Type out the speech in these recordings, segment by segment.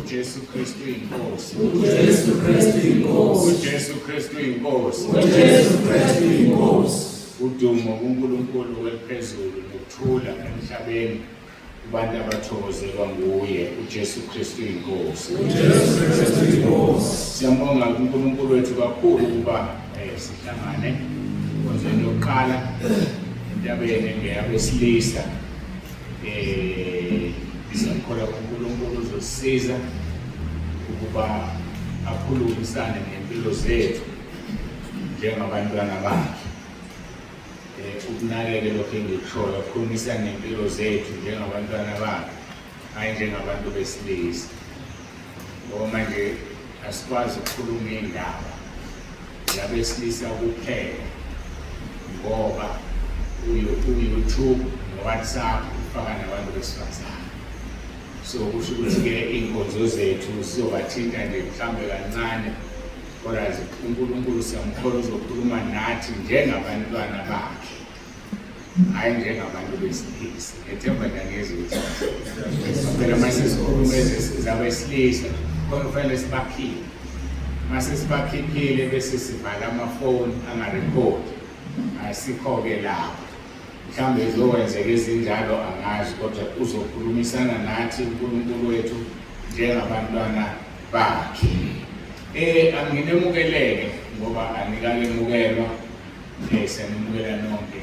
UJesu Kristu inkosi. UJesu Kristu inkosi. UJesu Kristu inkosi. UJesu Kristu inkosi. Udumo kuNkulunkulu weliphezulu nokuthula emhlabeni kubantu abathokozelwa nguye uJesu Kristu inkosi. UJesu Kristu inkosi. Siyambonga uNkulunkulu wethu kakhulu ukuba sihlangane enkonzweni yokuqala entabeni engeyabesilisa. Siyakholwa uNkulunkulu uzosisiza ukuba akhulumisane nempilo zethu njengabantwana bakhe. Ukunakeke lokho engikushoyo, akhulumisane nempilo zethu njengabantwana bakhe, hhayi njengabantu besilisa. Ngoba manje asikwazi ukukhuluma iy'ndaba yabesilisa kuphela ngoba u-YouTube no-WhatsApp ufaka nabantu besifazane. So kusho ukuthi-ke iy'nkonzo zethu zizobathinta nje mhlawumbe kancane, kodwa uNkulunkulu siyamkholwa uzokhuluma nathi njengabantwana bakhe, hhayi njengabantu besilisa. Ngethemba niyangizwa ukuthi phela uma sesikhuluma zabesilisa khona kufanele sibakhiphe. Uma sesibakhiphile bese sivala amafoni angarekhodi, asikho-ke lapho. Mhlawumbe izokwenzeka ezinjalo angazi, kodwa uzokhulumisana nathi uNkulunkulu wethu njengabantwana bakhe. Anginemukeleke ngoba anikalemukelwa, siyanimukela nonke.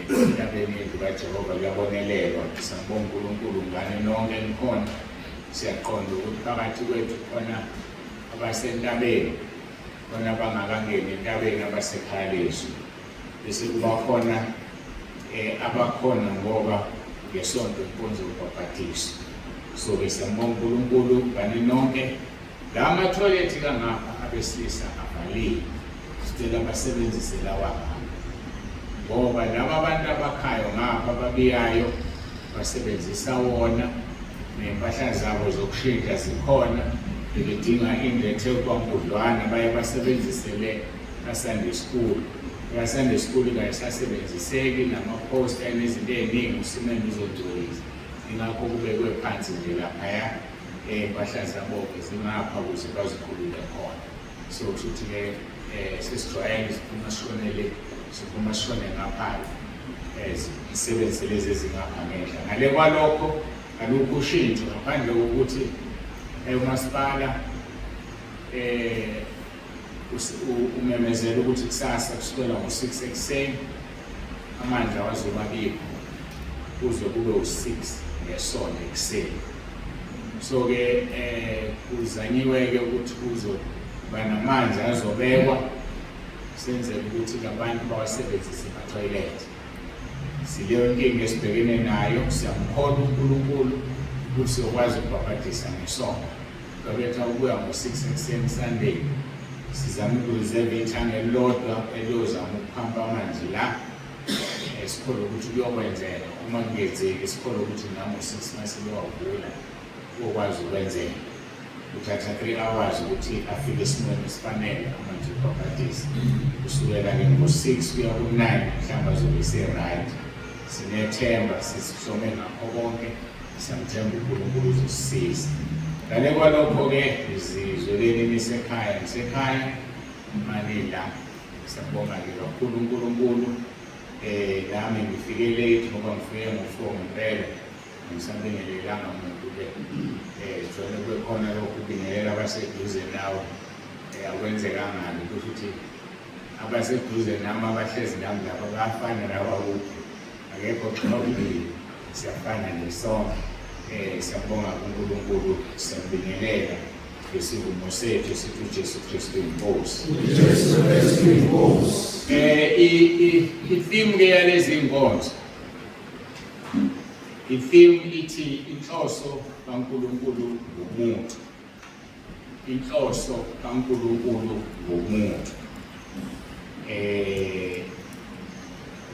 Entabeni yendlu kaJehova kuyabonelelwa. Siyabonga uNkulunkulu ngane nonke nikhona. Siyaqonda ukuthi phakathi kwethu khona abasentabeni, khona abangakangeni entabeni, abasekhaya lezwi. Bese kuba khona abakhona ngoba ngesonto inkonzo yobhabhatiso. So-ke siyambonga uNkulunkulu ngani nonke. La mathoyilethi kangapha abesilisa avaliwe, sicela basebenzise lawa ngapha, ngoba laba abantu abakhayo ngapha ababiyayo basebenzisa wona, ney'mpahla zabo zokushintsha zikhona. Bebedinga indlu ethe kwankudlwana, baye basebenzise le ka-Sunday school. Eka-Sunday school kayisasebenziseki, namaphosta enezinto ey'ningi, usimende uzogcolisa, ingakho kubekwe phansi nje laphaya. Iy'mpahla zabo-ke zingapha ukuze bazikhulule khona. So kusho ukuthi-ke sesijwayele siphuma sishone le, siphuma sishone ngapha-ke, sisebenzise lezi ezingapha ngenhla. Ngale kwalokho alukho ushintsho ngaphandle kokuthi umasipala umemezela ukuthi kusasa kusukela ngo-6 ekuseni amanzi awazobabikho kuze kube u-6 ngesonto ekuseni. So-ke kuzanyiwe-ke ukuthi kuzoba namanzi azobekwa senzele ukuthi labantu bawasebenzise emathoyilethi. Sileyo nkinga esibhekene nayo, siyamkholwa uNkulunkulu ukuthi siyokwazi ukubhabhadisa ngesonto. Babetha ukuya ngo-6 ekuseni Sunday, sizama ukureserve ithangi elilodwa eliyozama ukuphampa amanzi la. Sikholwa ukuthi kuyokwenzeka, uma kungenzeki sikholwa ukuthi nango-6 mase bewavula kuyokwazi ukwenzeka. Kuthatha 3 hours ukuthi afike esimweni esifanele amanzi okubhabhadisa. Kusukela-ke ngo-6 kuya ku-9 mhlawumbe azobe ese-right. Sinethemba, sisihlome ngakho konke, siyamthemba uNkulunkulu uzosisiza. Ngale kwalokho-ke nizizweleni nisekhaya, nisekhaya manila. Siyabonga-ke kakhulu uNkulunkulu. Nami ngifike late ngoba ngifike ngo-4 ngempela, angisabingelelanga muntu-ke. Jwayele kube khona lokhu kubingelela abaseduze nawe, akwenzekanga-ke, kusho ukuthi abaseduze nami abahlezi nami lapha bayafana nabakude, akekho xhawulile, siyafana nje sonke. Siyabonga kuNkulunkulu, siyabingelela ngesivumo sethu sithi uJesu Kristu inkosi. UJesu Kristu inkosi. I-theme ke yalezi nkonzo, i-theme ithi inhloso kaNkulunkulu ngomuntu. Inhloso kaNkulunkulu ngomuntu.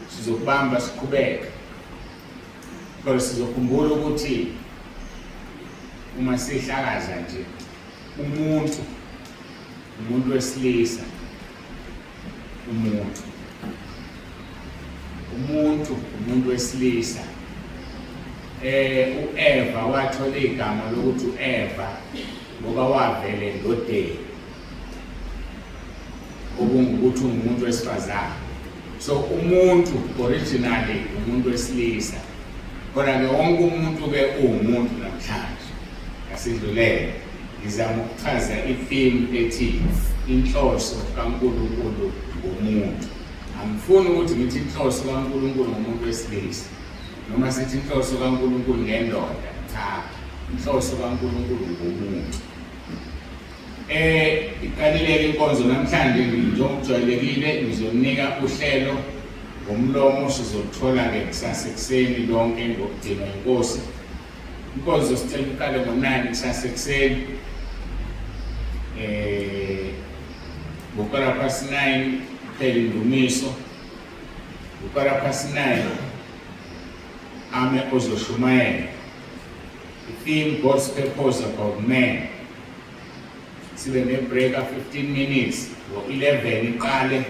Sizokubamba siqhubeke, kodwa sizokhumbula ukuthi uma sihlakaza nje umuntu, umuntu wesilisa, umuntu, umuntu, umuntu wesilisa. uEva wathola igama lokuthi uEva ngoba wavele endodeni, okungukuthi ungumuntu wesifazane. So umuntu originally umuntu wesilisa, kodwa-ke wonke umuntu-ke uwumuntu namhlanje. Asidlulele, ngizama ukuchaza i-theme ethi inhloso kaNkulunkulu ngomuntu. Angifuni ukuthi ngithi inhloso kaNkulunkulu ngomuntu wesilisa noma sithi inhloso kaNkulunkulu ngendoda. Cha, inhloso kaNkulunkulu ngomuntu. Iqalile inkonzo namhlanje njengokujwayelekile, ngizonika uhlelo ngomlomo, sizoluthola-ke kusasa ekuseni lonke ngokugcinwa inkosi. Inkonzo sicela iqale ngo-9 kusasa ekuseni. Ngo-9:15 kuphela indumiso. Ngo-9:15 ame ozoshumayela. The theme, God's purpose about man. Sibe ne-break 15 minutes, ngo-11 iqale,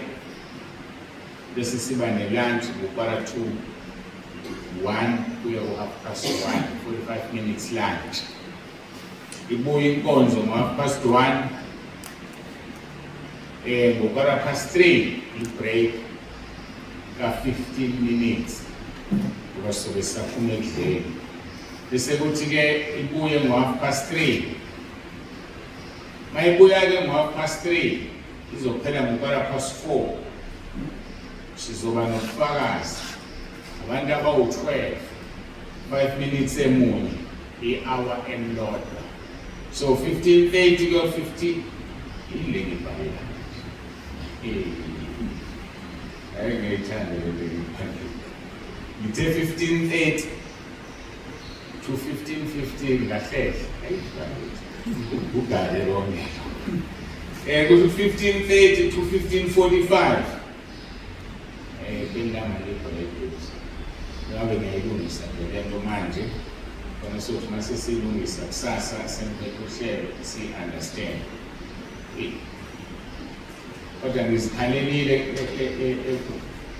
bese siba ne-lunch ngo-12:45 kuya ku-1:30, 45 minutes lunch. Ibuye inkonzo ngo-1:30, ngo-3:15 i-break ka-15 minutes ngoba sobe sisaphuma ekudleni. Bese kuthi-ke ibuye ngo-3:30. Mayibuya-ke ngo-3:30 izophela ngo-4:15. Sizoba nobufakazi abantu abawu-12, 5 minutes emunye, i-hour elilodwa. So 15:30 kuya 50 ile ngibhalela. Ake ngiyithande le nto ngiyiphandile. Ngithe 15:30 to 15:15 kahle. Ugale konke. Kusho 15:30 to 15:45. Belanga le-break. Ngabe ngiyayilungisa le nto manje. Khona sokuthi mase siyilungisa kusasa sengiphethe uhlelo si-understand. Kodwa ngizikhalelile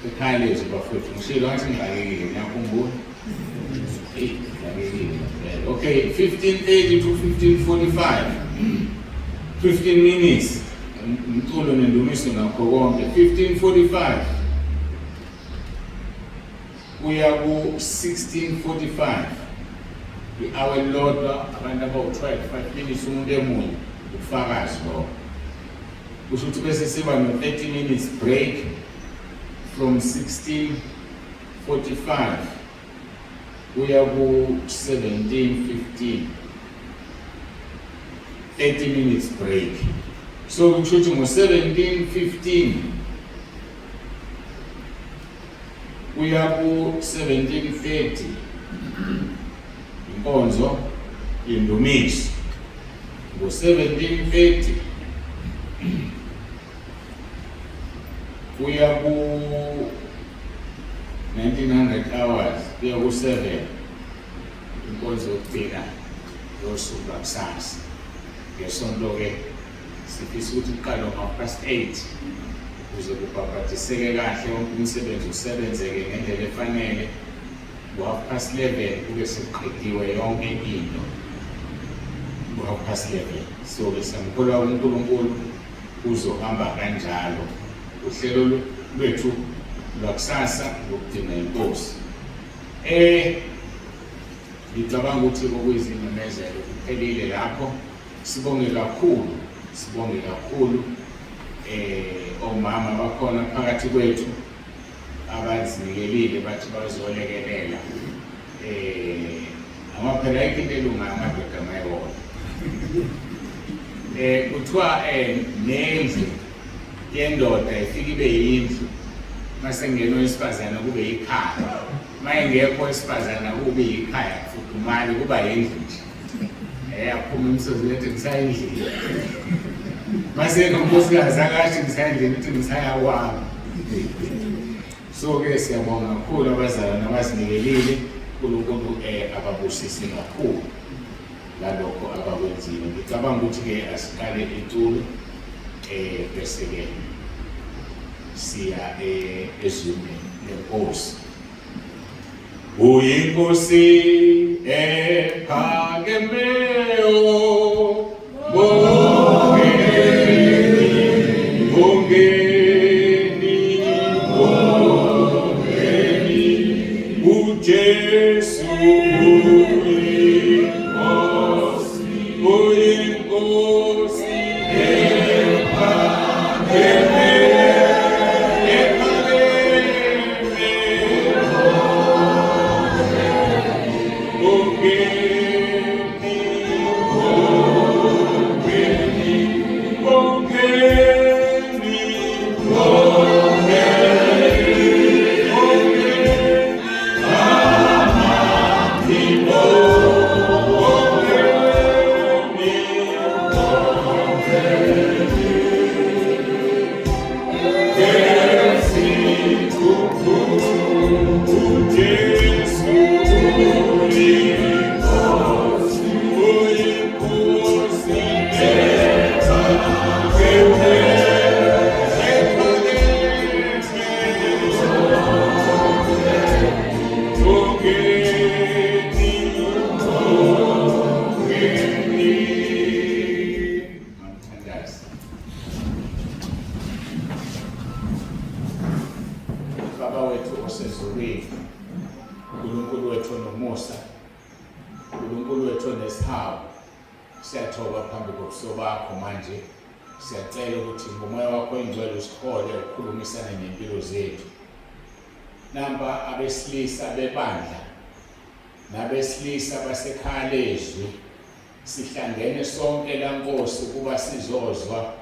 ekhaya lethu bafowethu, ngishilo ngathi ngixakekile, ngiyakhumbula. Eyi, ngixakekile. Okay, 15:30 to 15:45. 15 minutes. Umculo nendumiso nakho konke. 15:45 kuya ku 16:45. I-hour elilodwa, abantu abawu-12, 5 minutes umuntu emunye, ubufakazi lokho. Kusho ukuthi bese siba no-30 minutes break from 16:45 kuya ku-17:15, 30 minutes break. So kusho ukuthi ngo-17:15 kuya ku-17:30 inkonzo yendumiso. Ngo-17:30 kuya ku 1900 hours kuya ku-7 inkonzo yokugcina yosuku lwakusasa. Ngesonto-ke sifisa ukuthi kuqale ngo-8:30 ukuze kubhabhadiseke kahle, wonke umsebenzi usebenzeke ngendlela efanele. Ngo-11:30 kube sekuqediwe yonke into, ngo-11:30. So-ke siyamkholwa uNkulunkulu, kuzohamba kanjalo uhlelo lwethu lwakusasa ngokugcina inkosi. Ngicabanga ukuthi okuyizimemezelo kuphelile lapho. Sibonge kakhulu, sibonge kakhulu omama bakhona phakathi kwethu abazinikelile bathi bazolekelela. Ngoba phela ayikho into elungayo amadoda mayewona. Kuthiwa nendlu yendoda ifike ibe yindlu mase kungena owesifazane kube yikhaya, uma engekho owesifazane kube yikhaya, kufudumali kuba yindlu nje. Aphuma emsebenzini ethi ngisayendlini, mase nonkosikazi akasho ngisayendlini, uthi ngisaya kwami. So-ke siyabonga kakhulu abazalwane abazinikelile, uNkulunkulu ababusise kakhulu ngalokho abakwenzile. Ngicabanga ukuthi-ke asiqale iculo bese-ke siya ezwini lenkosi. Uyinkosi ephakemeyo, bongeni, bongeni, bongeni, uJesu uyinkosi, uyinkosi ephakemeyo, ephakemeyo. Baba wethu osezulwini, uNkulunkulu wethu onomusa, uNkulunkulu wethu onesihawu, siyathoba phambi kobuso bakho manje. Siyacela ukuthi ngomoya wakho oyingcwele usihole ukhulumisane nempilo zethu. Nampa abesilisa bebandla nabesilisa basekhaya lezwi sihlangene sonke la Nkosi ukuba sizozwa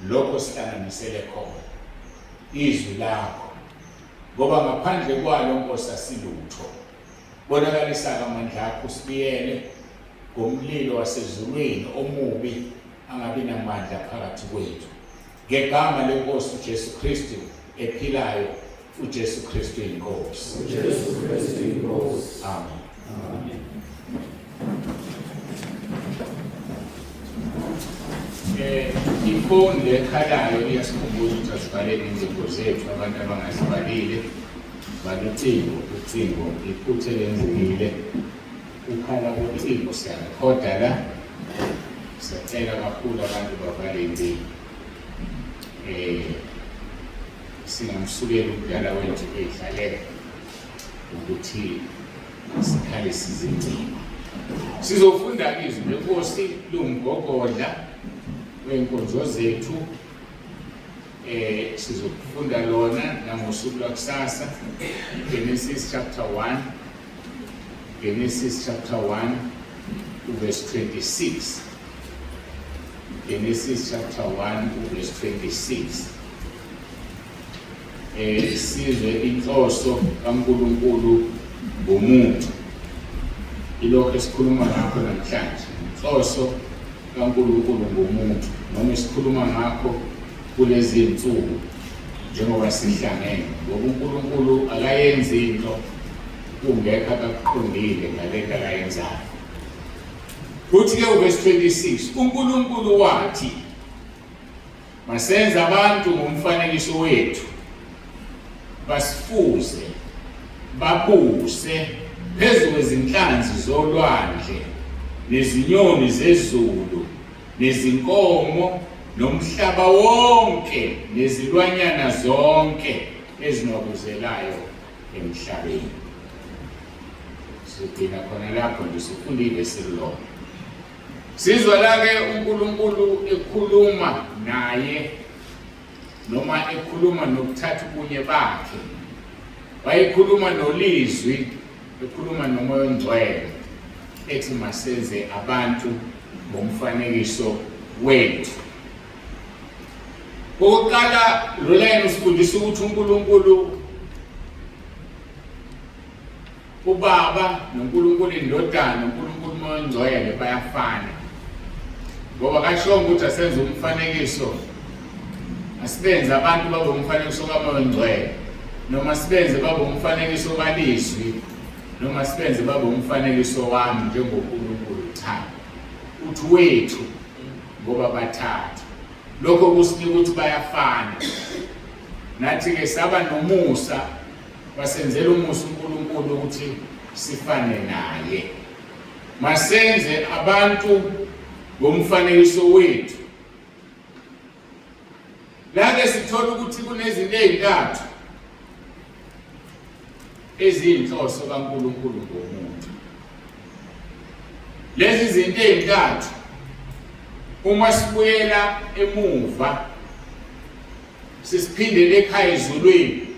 lokho sihlanganisele khona izwi lakho ngoba ngaphandle kwalo Nkosi asilutho. Bonakalisa amandla akho usibiyele ngomlilo wasezulwini omubi angabi namandla phakathi kwethu ngegama lenkosi uJesu Kristu ephilayo uJesu Kristu inkosi. uJesu Kristu inkosi. Amen. Amen. Ifoni lekhalayo iyasikhumbuza ukuthi asivalele inzingo zethu abantu abangazivalile balucingo ucingo iphutha elenzekile ukhala kocingo siyarekhoda la siyacela kakhulu abantu bavale incingo singamsukeli umdala wethu eyidlalela ukuthi sikhale sizingcingo. Sizofunda izwi lenkosi liwumgogodla wey'nkonzo zethu sizokufunda lona nangosuku lwakusasa. Genesis chapter 1, Genesis chapter 1 verse 26. Genesis chapter 1 verse 26. Sizwe inhloso kaNkulunkulu ngomuntu. Ilokho esikhuluma ngakho namhlanje, inhloso kaNkulunkulu ngomuntu, noma esikhuluma ngakho kulezi zinsuku njengoba sihlangene, ngoba uNkulunkulu akayenzi into kungekho akakuqondile ngalento akayenzayo. Kuthi-ke uverse 26, uNkulunkulu wathi masenze abantu ngomfanekiso wethu, basifuze, babuse phezu kwezinhlanzi zolwandle nezinyoni zezulu nezinkomo nomhlaba wonke nezilwanyana zonke ezinwabuzelayo emhlabeni. Sizogcina khona lapho nje, sifunda ivesi elilodwa. Sizwa la-ke uNkulunkulu ekhuluma naye noma ekhuluma nokuthatha ubunye bakhe. Wayekhuluma nolizwi, ekhuluma noMoya oNgcwele, ethi masenze abantu ngomfanekiso wethu. Okokuqala, lo line usifundisa ukuthi uNkulunkulu uBaba noNkulunkulu iNdodana noNkulunkulu uMoya oNgcwele bayafana, ngoba kashongo ukuthi asenze umfanekiso, asibenze abantu babe umfanekiso kaMoya oNgcwele, noma sibenze babe umfanekiso kaLizwi, noma sibenze babe umfanekiso wami njengoNkulunkulu. Cha, uthi wethu ngoba bathathu. Lokho kusinika ukuthi bayafana. Nathi-ke saba nomusa Wasenzela umusa uNkulunkulu ukuthi sifane naye. Masenze abantu ngomfanekiso wethu. La-ke sithola ukuthi kunezinto ey'ntathu eziyinhloso kaNkulunkulu ngomuntu. Lezi zinto ey'ntathu uma sibuyela emuva sisiphindele ekhaya ezulwini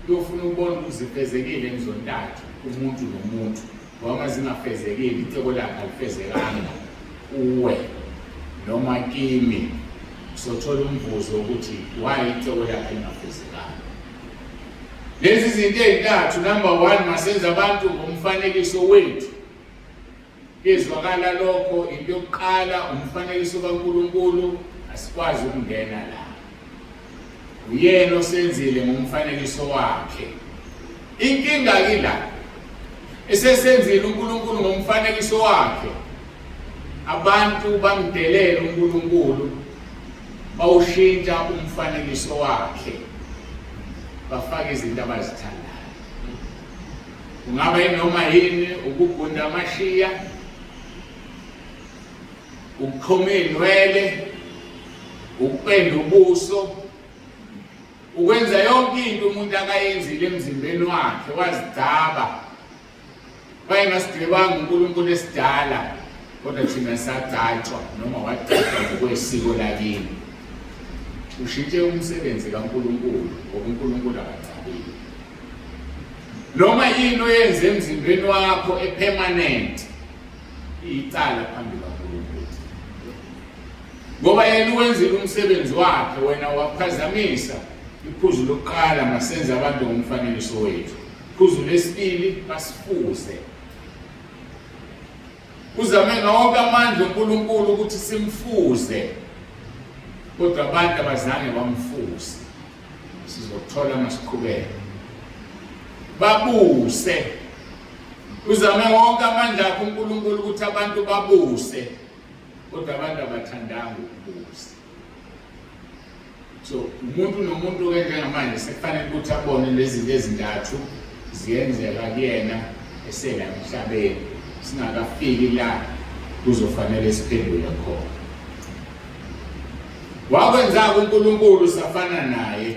kuyofuna ukubona ukuthi zifezekile ngizontathu umuntu nomuntu ngoba uma zingafezekile icebo lakhe alifezekanga kuwe noma kimi sothola umvuzo ukuthi why icebo lakhe lingafezekanga. Lezi zinto ezintathu, number 1, masenze abantu ngomfanekiso wethu. Kuyezwakala lokho, into yokuqala umfanekiso kaNkulunkulu, asikwazi ukungena la. Uyena osenzile ngomfanekiso wakhe. Inkinga ila esesenzile uNkulunkulu ngomfanekiso wakhe, abantu bamdelela uNkulunkulu, bawushintsha umfanekiso wakhe, bafaka izinto abazithandayo. Kungaba inoma yini, ukugunda amashiya, ukuxhuma iy'nwele, ukupenda ubuso, ukwenza yonke into umuntu akayenzile emzimbeni wakhe, wazigcaba. Wayengasidwebanga uNkulunkulu esidala, kodwa thina sagcatshwa noma wagcatshwa ngokwesiko lakini. Ushintshe umsebenzi kaNkulunkulu ngoba uNkulunkulu akagcabile. Noma yini oyenze emzimbeni wakho epermanent iyicala phambi kaNkulunkulu. Ngoba yena uwenzile umsebenzi wakhe, wena waphazamisa. Iphuzu lokuqala, masenze abantu ngomfanekiso wethu. Iphuzu lesibili, basifuze. Uzame ngawonke amandla uNkulunkulu ukuthi simfuze, kodwa abantu abazange bamfuze. Sizokuthola masiqhubeka. Babuse. Uzame wonke amandla akhe uNkulunkulu ukuthi abantu babuse, kodwa abantu abathandanga ukubusa. So umuntu nomuntu ke njengamanje sekufanele ukuthi abone lezi zinto ezintathu ziyenzeka kuyena esela emhlabeni, singakafiki la kuzofanele siphendule khona. Wakwenza uNkulunkulu safana naye.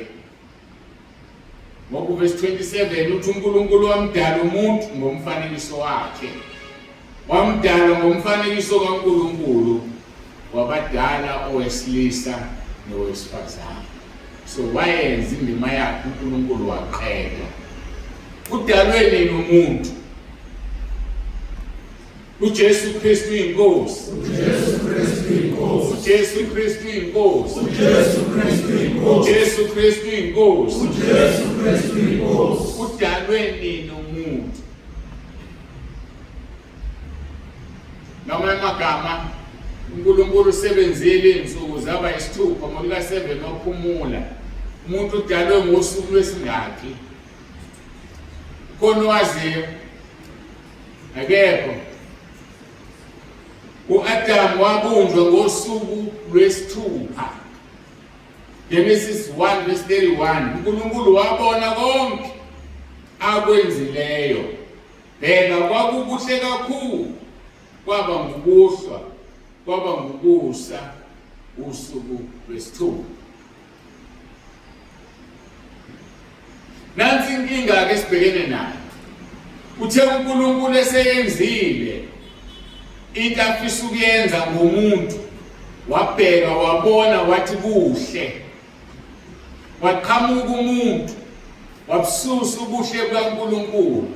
Ngoba verse 27 uthi uNkulunkulu wamdala umuntu ngomfanekiso wakhe. Wamdala ngomfanekiso kaNkulunkulu, wabadala owesilisa nowesifazane. So wayenza indima yakhe uNkulunkulu waqeda. Udalwe nini umuntu? uJesu Kristu inkosi. uJesu Kristu inkosi. uJesu Kristu inkosi. uJesu Kristu inkosi. uJesu Kristu inkosi. uJesu Kristu inkosi. Udalwe nini umuntu? Noma amagama uNkulunkulu usebenzile izinsuku zaba isithupha ngolika 7 waphumula. Umuntu udalwe ngosuku lwesingaki? Khona owaziyo? Akekho. U-Adamu wabunjwa ngosuku lwesithupha. Genesis 1 verse 31. uNkulunkulu wabona konke akwenzileyo. Bheka kwakukuhle kakhulu. Kwaba ngukuhlwa, kwaba ngukusa usuku lwesithupha. Nansi inkinga ke sibhekene nayo. Uthe uNkulunkulu eseyenzile into afisa ukuyenza ngomuntu, wabheka wabona wathi kuhle. Waqhamuka umuntu wabususa ubuhle bukaNkulunkulu,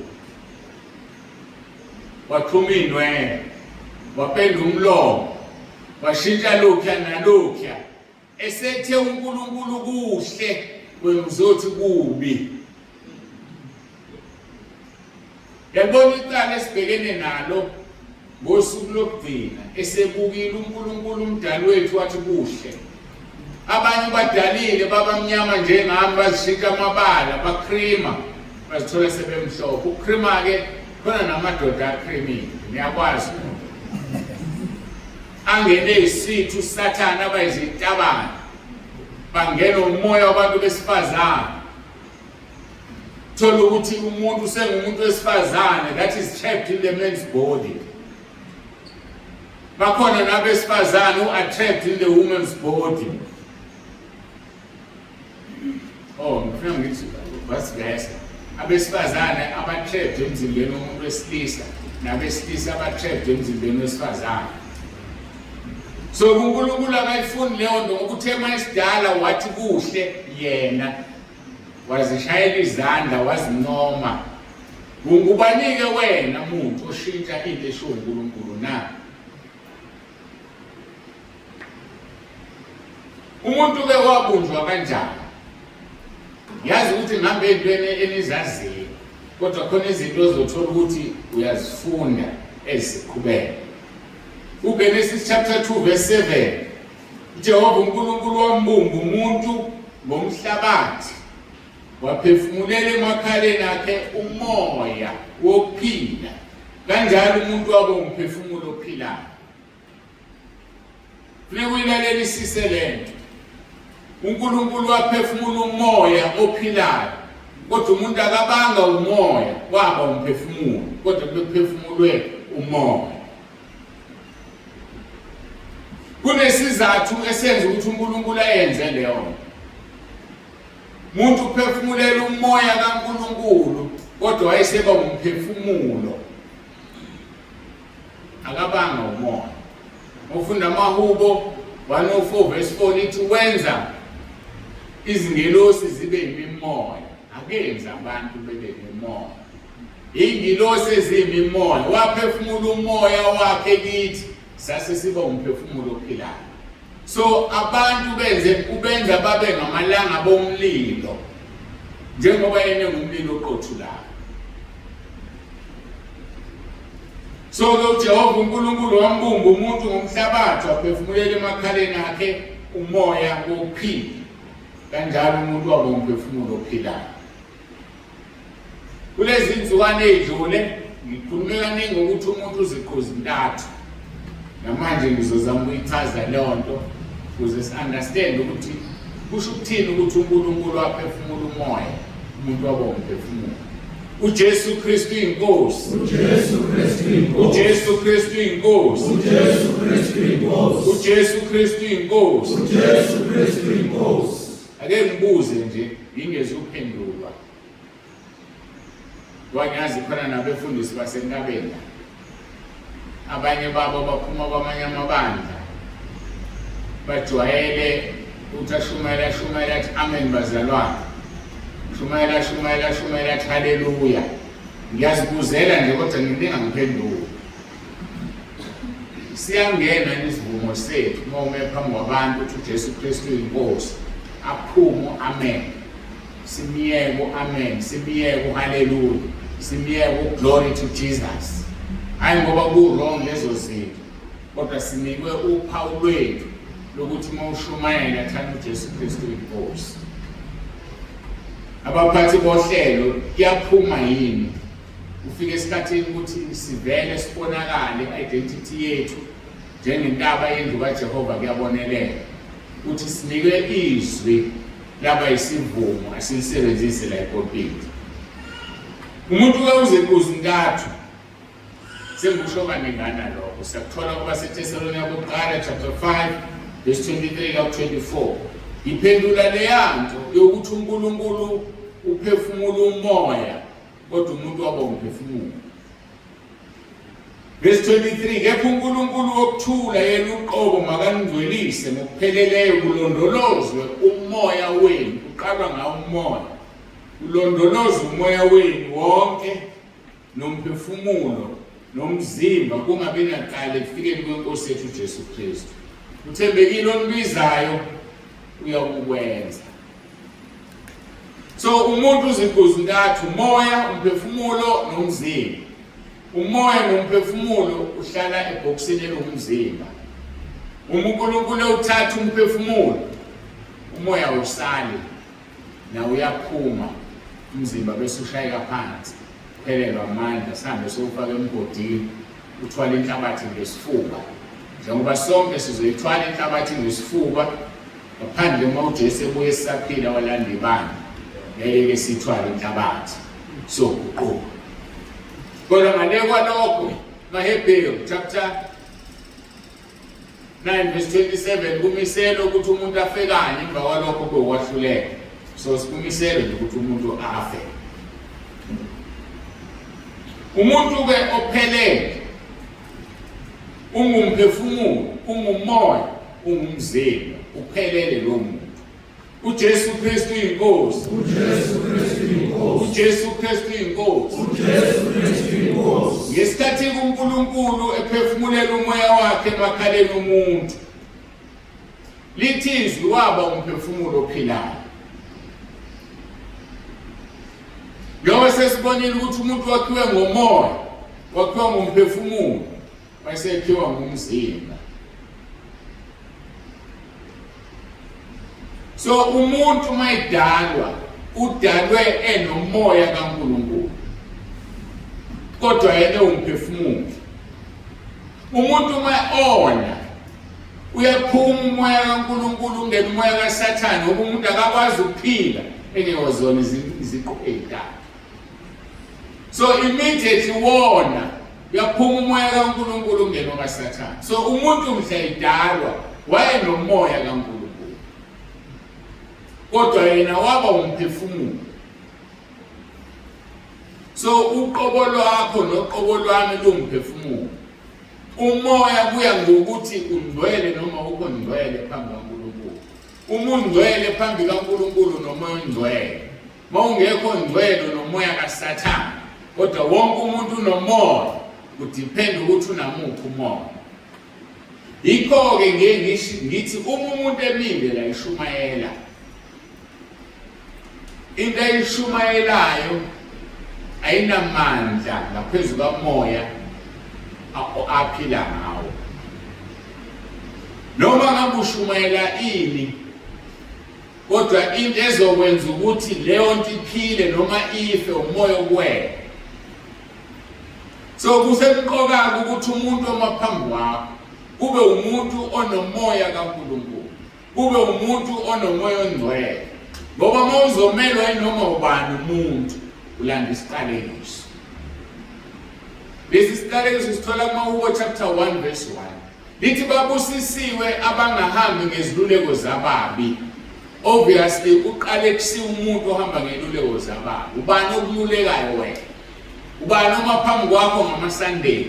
waxhuma iy'nwele, wapenda umlomo, washintsha lokhuya nalokhuya. Esethe uNkulunkulu kuhle, wena uzothi kubi. Yabona icala esibhekene nalo ngosuku lokugcina, esebukile uNkulunkulu umdali wethu wathi kuhle. Abanye badalile babamnyama njengami, bazishintsha amabala, bakrima, bazithola sebemhlophe. Ukukrima-ke khona namadoda akrimile, niyakwazi angene isithu uSathane abayizitabane, bangena umoya wabantu besifazane. Thola ukuthi umuntu usengumuntu wesifazane that is trapped in the man's body. Bakhona nabesifazane who are trapped in the woman's body. Oh, ngifuna ngithi basivese. Abesifazane aba-trapped emzimbeni womuntu wesilisa nabesilisa aba-trapped emzimbeni wesifazane. So uNkulunkulu akayifuni leyo nto ngoba uthe uma esidala wathi kuhle yena wazishayela izandla wazincoma. Ungubanike wena muntu oshintsha into eshiwo uNkulunkulu na? Umuntu ke wabunjwa kanjani? Yazi ukuthi ngihambe ey'ntweni enizaziyo kodwa khona izinto ozothola ukuthi uyazifunda eziqhubeka. UGenesis chapter 2 verse 7 uJehova uNkulunkulu wambumba umuntu ngomhlabathi waphefumulela emakhaleni akhe umoya wokuphila kanjalo umuntu waba umphefumulo ophilayo. Funeka uyilalelisise le nto. uNkulunkulu waphefumula umoya ophilayo, kodwa umuntu akabanga umoya, waba umphefumulo, kodwa bekuphefumulwe umoya. Kunesizathu esenza ukuthi uNkulunkulu ayenze leyo nto. Umuntu uphefumulela umoya kaNkulunkulu, kodwa wayeseba umphefumulo. Akabanga umoya. Ufunda amahubo 104 verse 4 lithi wenza izingelosi zibe imimoya, akenzi abantu bebe imimoya. Ingilosi eziyimimoya, waphefumula umoya wakhe kithi, sase siba umphefumulo ophilayo. So abantu benze ubenza babe ngamalanga bomlilo njengoba yena ngumlilo oqothulayo. So ke uJehova uNkulunkulu wambumba umuntu ngomhlabathi waphefumulela emakhaleni akhe umoya wokuphila. Kanjalo umuntu waba umphefumulo ophilayo. Kulezi nsukwana ey'dlule ngikhulume kaningi ngokuthi umuntu uziqu zintathu. Namanje ngizozama ukuyichaza leyo nto ukuze si-understand ukuthi kusho ukuthini ukuthi uNkulunkulu waphefumula umoya umuntu waba umphefumulo. uJesu Kristu inkosi. uJesu Kristu inkosi. uJesu Kristu inkosi. uJesu Kristu inkosi. uJesu Kristu inkosi. uJesu Kristu inkosi. Ake ngibuze nje ngingezuphendulwa. Ngoba ngiyazi khona nabefundisi basentabeni la. Abanye babo baphuma kwamanye amabandla. Bajwayele ukuthi ashumayela ashumayela athi amen bazalwane. Shumayela shumayela shumayela athi haleluya. Ngiyazibuzela nje kodwa ngininga ngiphendule. Siyangena isivumo sethu uma ume phambi kwabantu ukuthi uJesu Kristu uyinkosi. Aphume amen. Simyeke amen, simyeke haleluya, simyeke glory to Jesus. Hayi ngoba ku wrong lezo zinto, kodwa sinikwe uphawu lwethu lokuthi uma ushumayela thanda uJesu Kristu inkosi. Abaphathi bohlelo kuyaphuma yini? Kufika esikhathini ukuthi sivele sibonakale identity yethu njengentaba yendlu kaJehova kuyabonelela ukuthi sinikwe izwi laba isivumo asilisebenzise la epulpit. Umuntu ke uziqu zintathu sengikusho kaningana lokho siyakuthola kuba seThesalonika bokuqala chapter 5 verse 23 ka 24 iphendula leyanto yokuthi uNkulunkulu uphefumula umoya kodwa umuntu waba umphefumulo. Verse 23 kepha uNkulunkulu wokuthula yena uqobo makaningcwelise ngokupheleleyo kulondolozwe umoya wenu uqalwa ngawo umoya ulondoloze umoya wenu wonke nomphefumulo nomzimba kungabi nacala ekufikeni kwenkosi yethu uJesu Kristu. Uthembekile onibizayo uyakukwenza. So umuntu uziqu zintathu, umoya, umphefumulo nomzimba. Umoya nomphefumulo uhlala ebhokisini elingumzimba. Uma uNkulunkulu ewuthatha umphefumulo, umoya awusali nawo uyaphuma umzimba bese ushayeka phansi, uphelelwa amandla, sihambe sowufaka emgodini, uthwale inhlabathi ngesifuba. Njengoba sonke sizoyithwala inhlabathi ngesifuba ngaphandle uma uJesu ebuye sisaphila walanda ibandla, ngeke ke sithwale inhlabathi. Soguquka. Kodwa ngale kwalokho, maHebheru chapter 9 verse 27 kumiselwe ukuthi umuntu afe kanye, emva kwalokho kuyokwahluleka. So sikumiselwe nje ukuthi umuntu afe. Umuntu-ke ophelele ungumphefumulo, ungumoya, ungumzimba, uphelele lo muntu. uJesu Kristu inkosi. uJesu Kristu inkosi. uJesu Kristu inkosi. uJesu Kristu inkosi. Ngesikhathi uNkulunkulu ephefumulela umoya wakhe emakhaleni omuntu, lithi izwi waba umphefumulo ophilayo. Njengoba sesibonile ukuthi umuntu wakhiwe ngomoya, wakhiwa ngomphefumulo, wayesekhiwa ngumzimba. So umuntu uma edalwa udalwe enomoya kaNkulunkulu, kodwa yena ewumphefumulo. Umuntu uma ona uyaphuma umoya kaNkulunkulu ungena umoya kaSathane, ngoba umuntu akakwazi ukuphila engewazona iziqu ey'ntathu. So immediately wona uyaphuma umoya kaNkulunkulu ungena okaSathane. So umuntu mhla edalwa wayenomoya kaNkulunkulu, kodwa yena waba umphefumulo. So uqobo lwakho noqobo lwami luwumphefumulo. Umoya kuya ngokuthi ungcwele noma ukho ngcwele phambi kaNkulunkulu. Uma ungcwele phambi kaNkulunkulu nomoya ongcwele, mawungekho ngcwele nomoya kaSathane. Kodwa wonke umuntu unomoya, kudiphenda ukuthi unamuphi umoya. Yikho-ke ngiye ngithi uma umuntu emile la ishumayela into ayishumayelayo ayinamandla ngaphezu kamoya aphila ngawo. Noma ngabe ushumayela ini, kodwa into ezokwenza ukuthi leyo nto iphile noma ife umoya okuwena. So kusemqoka ukuthi umuntu oma phambi kwakho kube umuntu onomoya kaNkulunkulu, kube umuntu onomoya ongcwele, ngoba uma uzomelwa inoma ubani umuntu ulanda isiqalekiso. Lesi siqalekiso sithola kumaHubo chapter 1 verse 1. Lithi babusisiwe abangahambi ngeziluleko zababi. Obviously uqalekisiwe umuntu ohamba ngeluleko zababi. Ubani okululekayo wena? Ubani oma phambi kwakho ngamaSunday?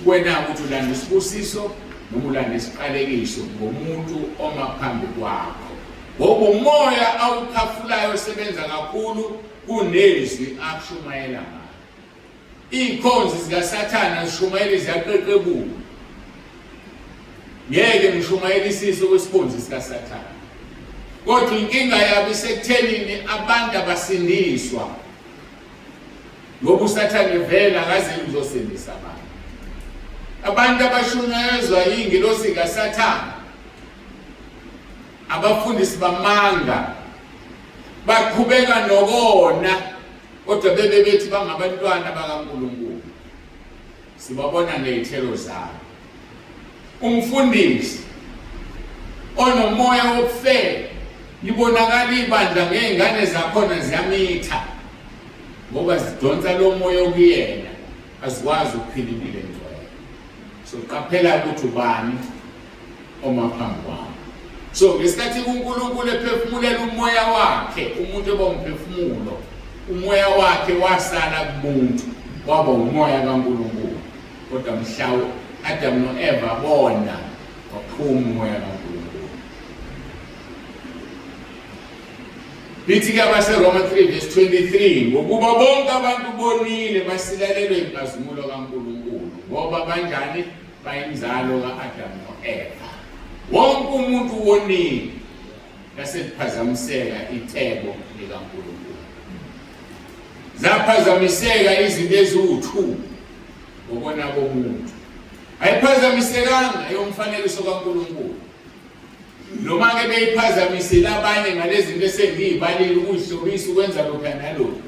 Wena ukuthi ulanda isibusiso noma ulanda isiqalekiso ngomuntu oma phambi kwakho. Ngoba umoya awukhafulayo osebenza kakhulu kunezwi akushumayela ngalo. Iy'khonzi zikaSathane azishumayeli ziyaqeqebula. Ngeke ngishumayelisise okwesikhonzi sikaSathane. Kodwa inkinga yabo isekuthenini abantu abasindiswa. Ngoba uSathane vele akaze uzosindisa abantu. Abantu abashunyayezwa yingilosi kaSathane, abafundisi bamanga, baqhubeka nokona kodwa bebe bethi bangabantwana bakaNkulunkulu. Sibabona ngey'thelo zabo. Umfundisi onomoya wokufela, libonakala ibandla ngey'ngane zakhona ziyamitha ngoba zidonsa lo moya okuyena, azikwazi ukuphila impilo engcwele. So qaphela ukuthi ubani oma phambi kwami. So ngesikhathi uNkulunkulu ephefumulela umoya wakhe, umuntu eba umphefumulo, umoya wakhe wasala kumuntu, waba umoya kaNkulunkulu. Kodwa mhla Adam noEva bona, waphuma umoya kaNkulunkulu. Lithi-ke abaseRoma 3 verse 23, ngokuba bonke abantu bonile basilalelwe inkazimulo kaNkulunkulu. Ngoba banjani? Bayinzalo ka-Adamu no-Eva. Wonke umuntu wonile, laseliphazamiseka icebo likaNkulunkulu. Zaphazamiseka izinto eziwu-2 ngokona komuntu. Ayiphazamisekanga eyomfanekiso kaNkulunkulu. Noma-ke beyiphazamisile abanye ngalezi zinto esengiyibalile, ukuyihlobisa, ukwenza lokhu nalokhu,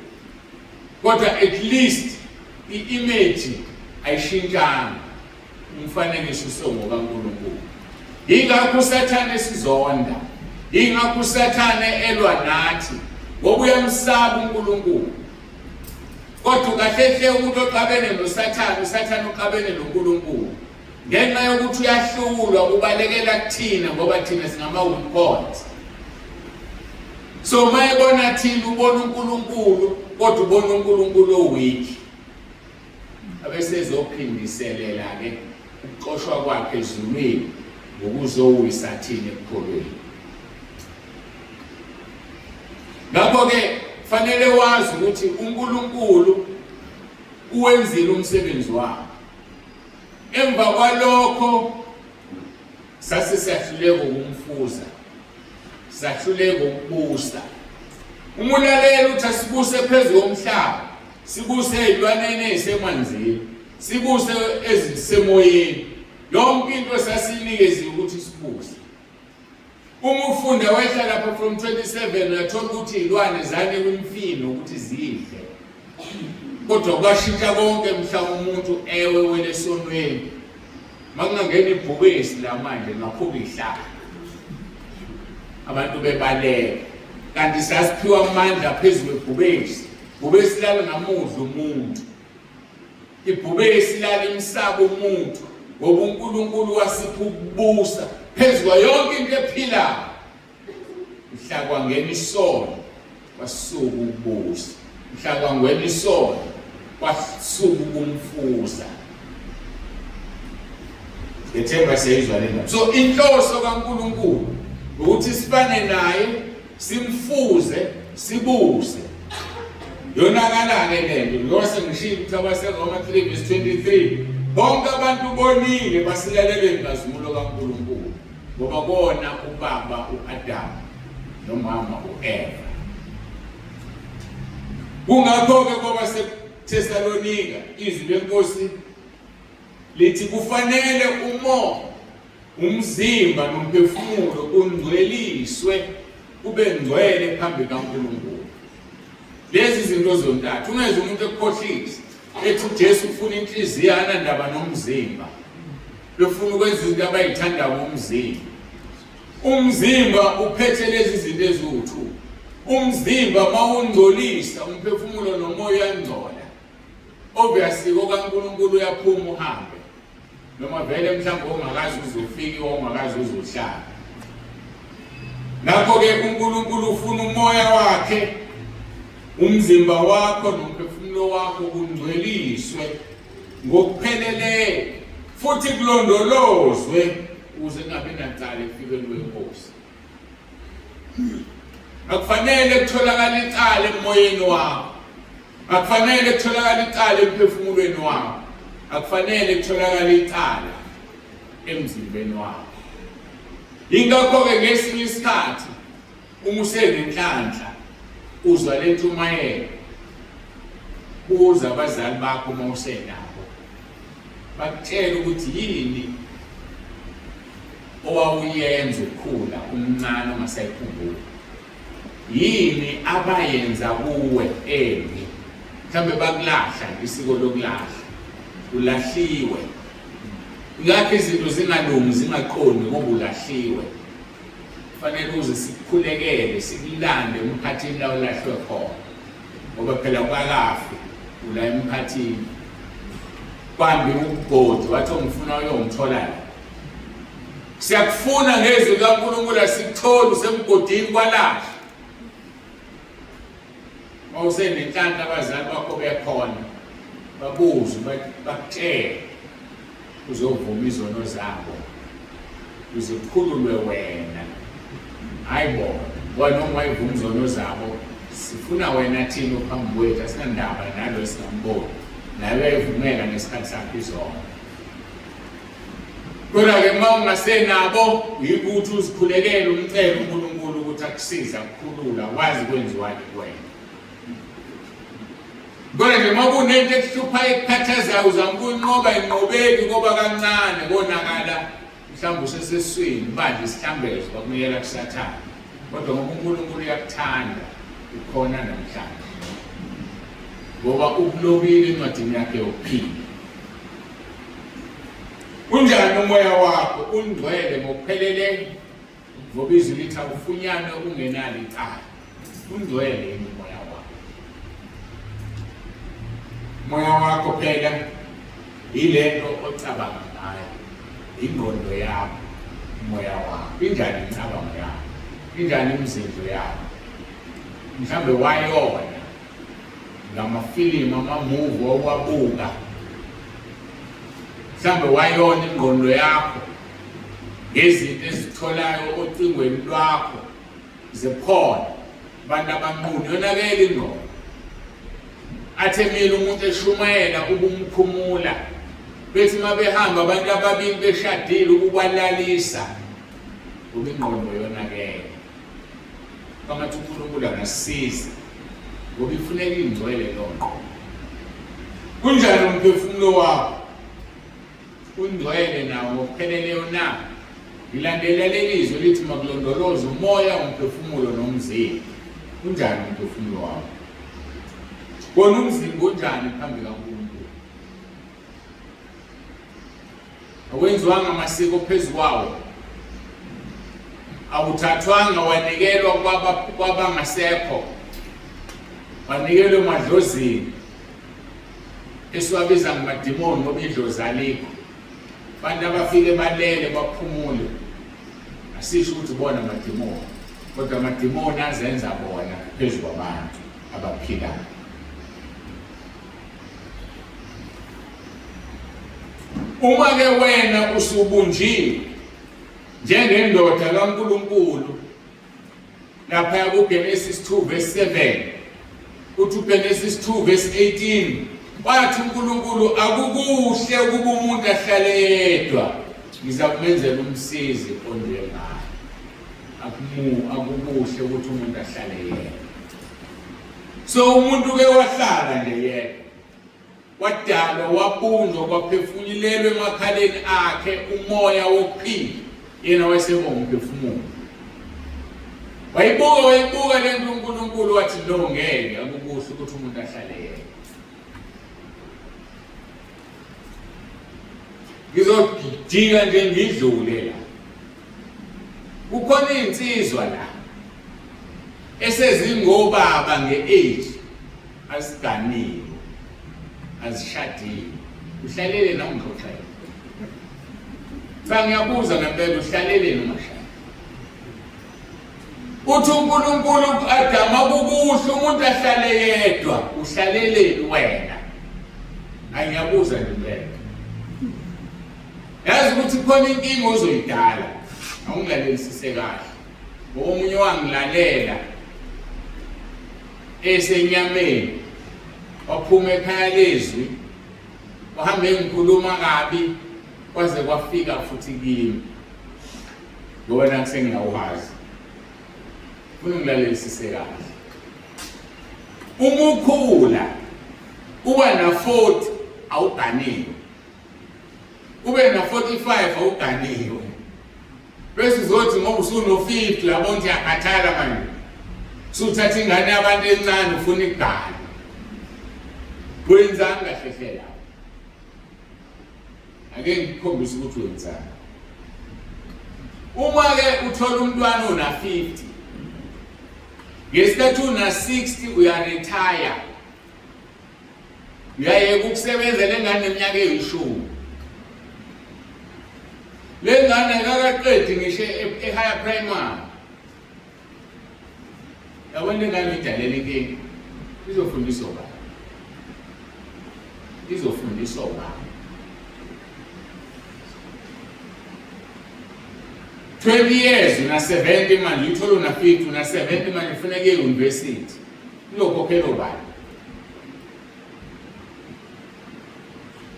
kodwa at least i-image ayishintshanga, umfanekiso usongokaNkulunkulu. Yingakho uSathane esizonda, yingakho uSathane elwa nathi. Ngoba uyamsaba uNkulunkulu. Kodwa kahle hle umuntu oxabene noSathane, uSathane uxabene noNkulunkulu. Ngenxa yokuthi uyahlulwa ubalekela kuthina ngoba thina singama-weak points. So uma ebona thina ubona uNkulunkulu kodwa ubona uNkulunkulu oweak. Abesezophindiselela-ke ukuxoshwa kwakhe ezulwini ngokuzowisa thina ekukholweni. Ngakho-ke fanele wazi ukuthi uNkulunkulu uwenzile umsebenzi wakhe. Emva kwalokho sase siyahluleka ukumfuza, sahluleka ukubusa. Uma ulalela uthi asibuse phezu komhlaba, sibuse ezilwaneni ezisemanzini, sibuse ezisemoyeni, yonke into esasiyinikeziwe ukuthi sibuse. Uma ufunda wehla lapho from 27 uyathola ukuthi iy'lwane zanikwa imfino ukuthi zidle. Kodwa kwashintsha konke mhla umuntu ewe wele esonweni. Makungangena ibhubesi la manje ngaphuka ihlaba. Abantu bebaleka. Kanti sasiphiwa amandla phezu kwebhubesi. Bhubesi lalo ngamudla umuntu. Ibhubesi lalimsaba umuntu ngoba uNkulunkulu wasipha ukubusa phezu kwayo yonke into ephilayo. Mhla kwangena isono kwasuka ukubusa, mhla kwangena isono kwasuka ukumfuza. Ngethemba siyayizwa le ndaba. So inhloso kaNkulunkulu ukuthi sifane naye simfuze sibuse yonakala-ke le nto njengoba sengishilo ukuthi abaseroma 3 verse 23 bonke abantu bonile basilalele inkazimulo kaNkulunkulu ngoba kona ubaba u-Adamu nomama u-Eva. Kungakho-ke kwabaseThesalonika izwi lenkosi lithi kufanele umoya Umzimba nomphefumulo kungcweliswe kube ngcwele phambi kaNkulunkulu. Lezi zinto zontathu ungeze umuntu ekukhohlisa ethi uJesu ufuna inhliziyo anandaba nomzimba. Befuna ukwenza izinto abayithandayo ngomzimba. Umzimba uphethe lezi zinto eziwu-two. Umzimba mawungcolisa umphefumulo nomoya uyangcola. Obviously kokaNkulunkulu uyaphuma uhambe. Noma vele mhlawumbe ongakazi uzofika ongakazi uzohlala. Ngakho-ke uNkulunkulu ufuna umoya wakhe, umzimba wakho nomphefumulo wakho kungcweliswe ngokupheleleyo futhi kulondolozwe ukuze kungabi nacala ekufikeni kwenkosi. Akufanele kutholakale icala emoyeni wakho. Akufanele kutholakale icala emphefumulweni wakho. Akufanele kutholakale icala emzimbeni wakho. Ingakho-ke ngesinye isikhathi uma usenenhlanhla uzwa le ntshumayelo, buza abazali bakho uma usenabo, bakutshele ukuthi yini owawuyenza ukhula umncane ongasayikhumbuli. Yini abayenza kuwe embi? Mhlawumbe bakulahla nje isiko lokulahla. Ulahliwe. Ngakho izinto zingalungi zingaqondi ngoba ulahliwe. Kufanele uze sikukhulekele sikulande emkhathini la ulahlwe khona. Ngoba phela kwakafi ula emkhathini. Kwambi ukugodi wathi ongifuna uyongithola la. Siyakufuna ngezwi likaNkulunkulu asikutholi usemgodini kwalahla. Mawusenenhlanhla abazali bakho bekhona babuze bakutshele uzovuma izono zabo uze kukhululwe wena. Hayi bona, ngoba noma wayevuma izono zabo sifuna wena thina ophambi kwethu asinandaba nalo esingamboni naye uyayivumela ngesikhathi sakhe izono. Kodwa-ke uma ungasenabo yikuthi uzikhulekele umcele uNkulunkulu ukuthi akusize akukhulula wazi kwenziwani kuwena. Kodwa nje uma kunento ekuhlupha ekukhathazayo uzama ukuyinqoba inqobeki koba kancane konakala mhlawumbe useseswini bandla isihlambezo bakunikela kusathane. Kodwa ngoba uNkulunkulu uyakuthanda ukhona namhlanje ngoba ukulobile encwadini yakhe yokuphila. Unjani umoya wakho? Ungcwele ngokupheleleyo? Ngoba izwi lithi awufunyanwe ungenalo icala. Ungcwele yini umoya wakho? Umoya wakho phela yilento ocabanga ngayo, ingqondo yakho, umoya wakho. Injani imicabango yakho? Injani imizindlo yakho? Mhlawumbe wayona ngamafilimu, amamuvi owabuka. Mhlawumbe wayona ingqondo yakho ngezinto ezitholayo ocingweni lwakho zikhona abantu abanqunu yonakele ingqondo. Athe mina umuntu eshumayela ubumkhumula, bethi uma behamba abantu ababili beshadile ukubalalisa ngoba ingqondo yonakele. Kwangathi uNkulunkulu angasiza ngoba ifuneka ingcwele leyo ngqondo. Kunjani umphefumulo wakho? Ungcwele nawo ngokupheleleyo na? Ngilandela leli zwi lithi makulondoloze umoya, umphefumulo nomzimba. Unjani umphefumulo wakho? Wona umzimba unjani phambi kaNkulunkulu? Akwenziwanga amasiko phezu kwawo, awuthathwanga wanikelwa kwabangasekho, wanikelwa emadlozini esiwabiza ngamadimoni ngoba idlozi alikho. Abantu abafike balele baphumule, asisho ukuthi bona amadimoni, kodwa amadimoni azenza bona phezu kwabantu abaphilayo. Uma ke wena usubunjiwe njengendoda kaNkulunkulu lapha kuGenesis 2 verse 7, uthi uGenesis 2 verse 18, wathi uNkulunkulu akukuhle ukuba umuntu ahlale yedwa, ngizakumenzela umsizi onjengaye. Akukuhle ukuthi umuntu ahlale yedwa. So umuntu ke wahlala nje yedwa, wadalwa, wabunjwa, kwaphefunyulelwa emakhaleni akhe umoya wokuphila, yena wayeseba umphefumulo. Wayibuka, wayibuka le nto uNkulunkulu, wathi no, ngeke, akukuhle ukuthi umuntu ahlale yedwa. Ngizojika nje ngidlule la. Kukhona iy'nsizwa la esezingobaba nge-age, aziganiwe, azishadile. Uhlalele na ungixoxele? Cha, ngiyabuza ngempela, uhlaleleni ungashadi? Uthi uNkulunkulu ku-Adamu, akukuhle umuntu ahlale yedwa, uhlaleleni wena? Hayi, ngiyabuza nje impela. Yazi ukuthi khona inkinga ozoyidala, awungilalelisise kahle. Ngoba omunye wangilalela esenyameni, waphuma ekhaya lezwi, wahambe engikhuluma kabi, kwaze kwafika futhi kimi. Ngoba nakhu sengiyawuhazi. Funa ungilalelisise kahle. Uma ukhula uba na 40 awuganiwe, ube na 45 awuganiwe, bese uzothi ngoba usuno 50 uyabona ukuthi uyakhathala manje, usuthatha ingane yabantu encane ufuna igane. Wenzani kahle hle lapho? Ake ngikukhombise ukuthi wenzani. Uma ke uthola umntwana ona 50, ngesikhathi una 60 uyaretire, uyayeka ukusebenza, le ngane neminyaka eyishumi, le ngane akakaqedi ngisho e-higher primary. Yabona le ngane uyidalela inkinga, izofundiswa ubani? Izofundiswa ubani? 20 years una 70 manje, uthole una 50, una 70 manje, kufuneka iye university, izokhokhela ubani?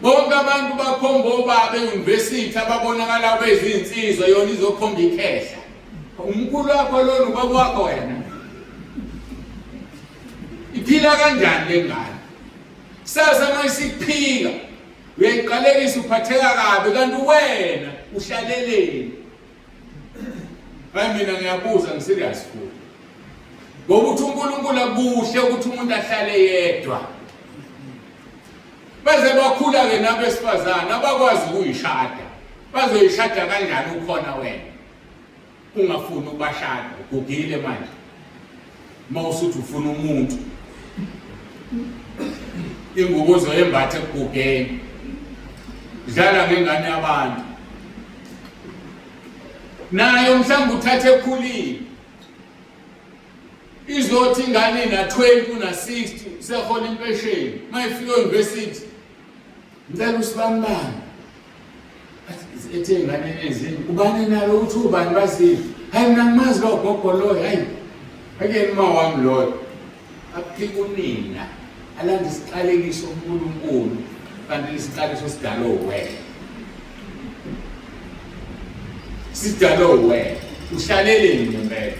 Bonke abantu bakhomba obaba e-university ababonakala bezinsizwa, yona izokhomba ikhehla. Umkhulu wakho lona, ubaba wakho wena. Iphila kanjani le ngane? Sasa uma isiphika uyayiqalekisa, uphatheka kabi, kanti wena uhlaleleni? Hayi, mina ngiyabuza, ngiserious futhi. Ngoba uthi uNkulunkulu akuhle ukuthi umuntu ahlale yedwa. Baze bakhula-ke nabesifazane abakwazi ukuyishada. Bazoyishada kanjani ukhona wena? Ungafuni ukubashada, ugugile manje. Uma usuthi ufuna umuntu ingubo uzoyembatha ekugugeni, dlala ngengane yabantu nayo, mhlawumbe uthathe ekhulile, izothi ingane na-20 una-60 sehola impesheni, uma ifika e-university, ngicela usibanibani, ethe ingane ezinye ubani nalo, uthi ubani bazile, hayi mina ngimazi lo gogo loyo, hayi akuyena uma wami loyo. Aphika unina, alanda isiqalekiso uNkulunkulu, kanti isiqalekiso sidalwe wena, sidalwe wena. Uhlaleleni ngempela?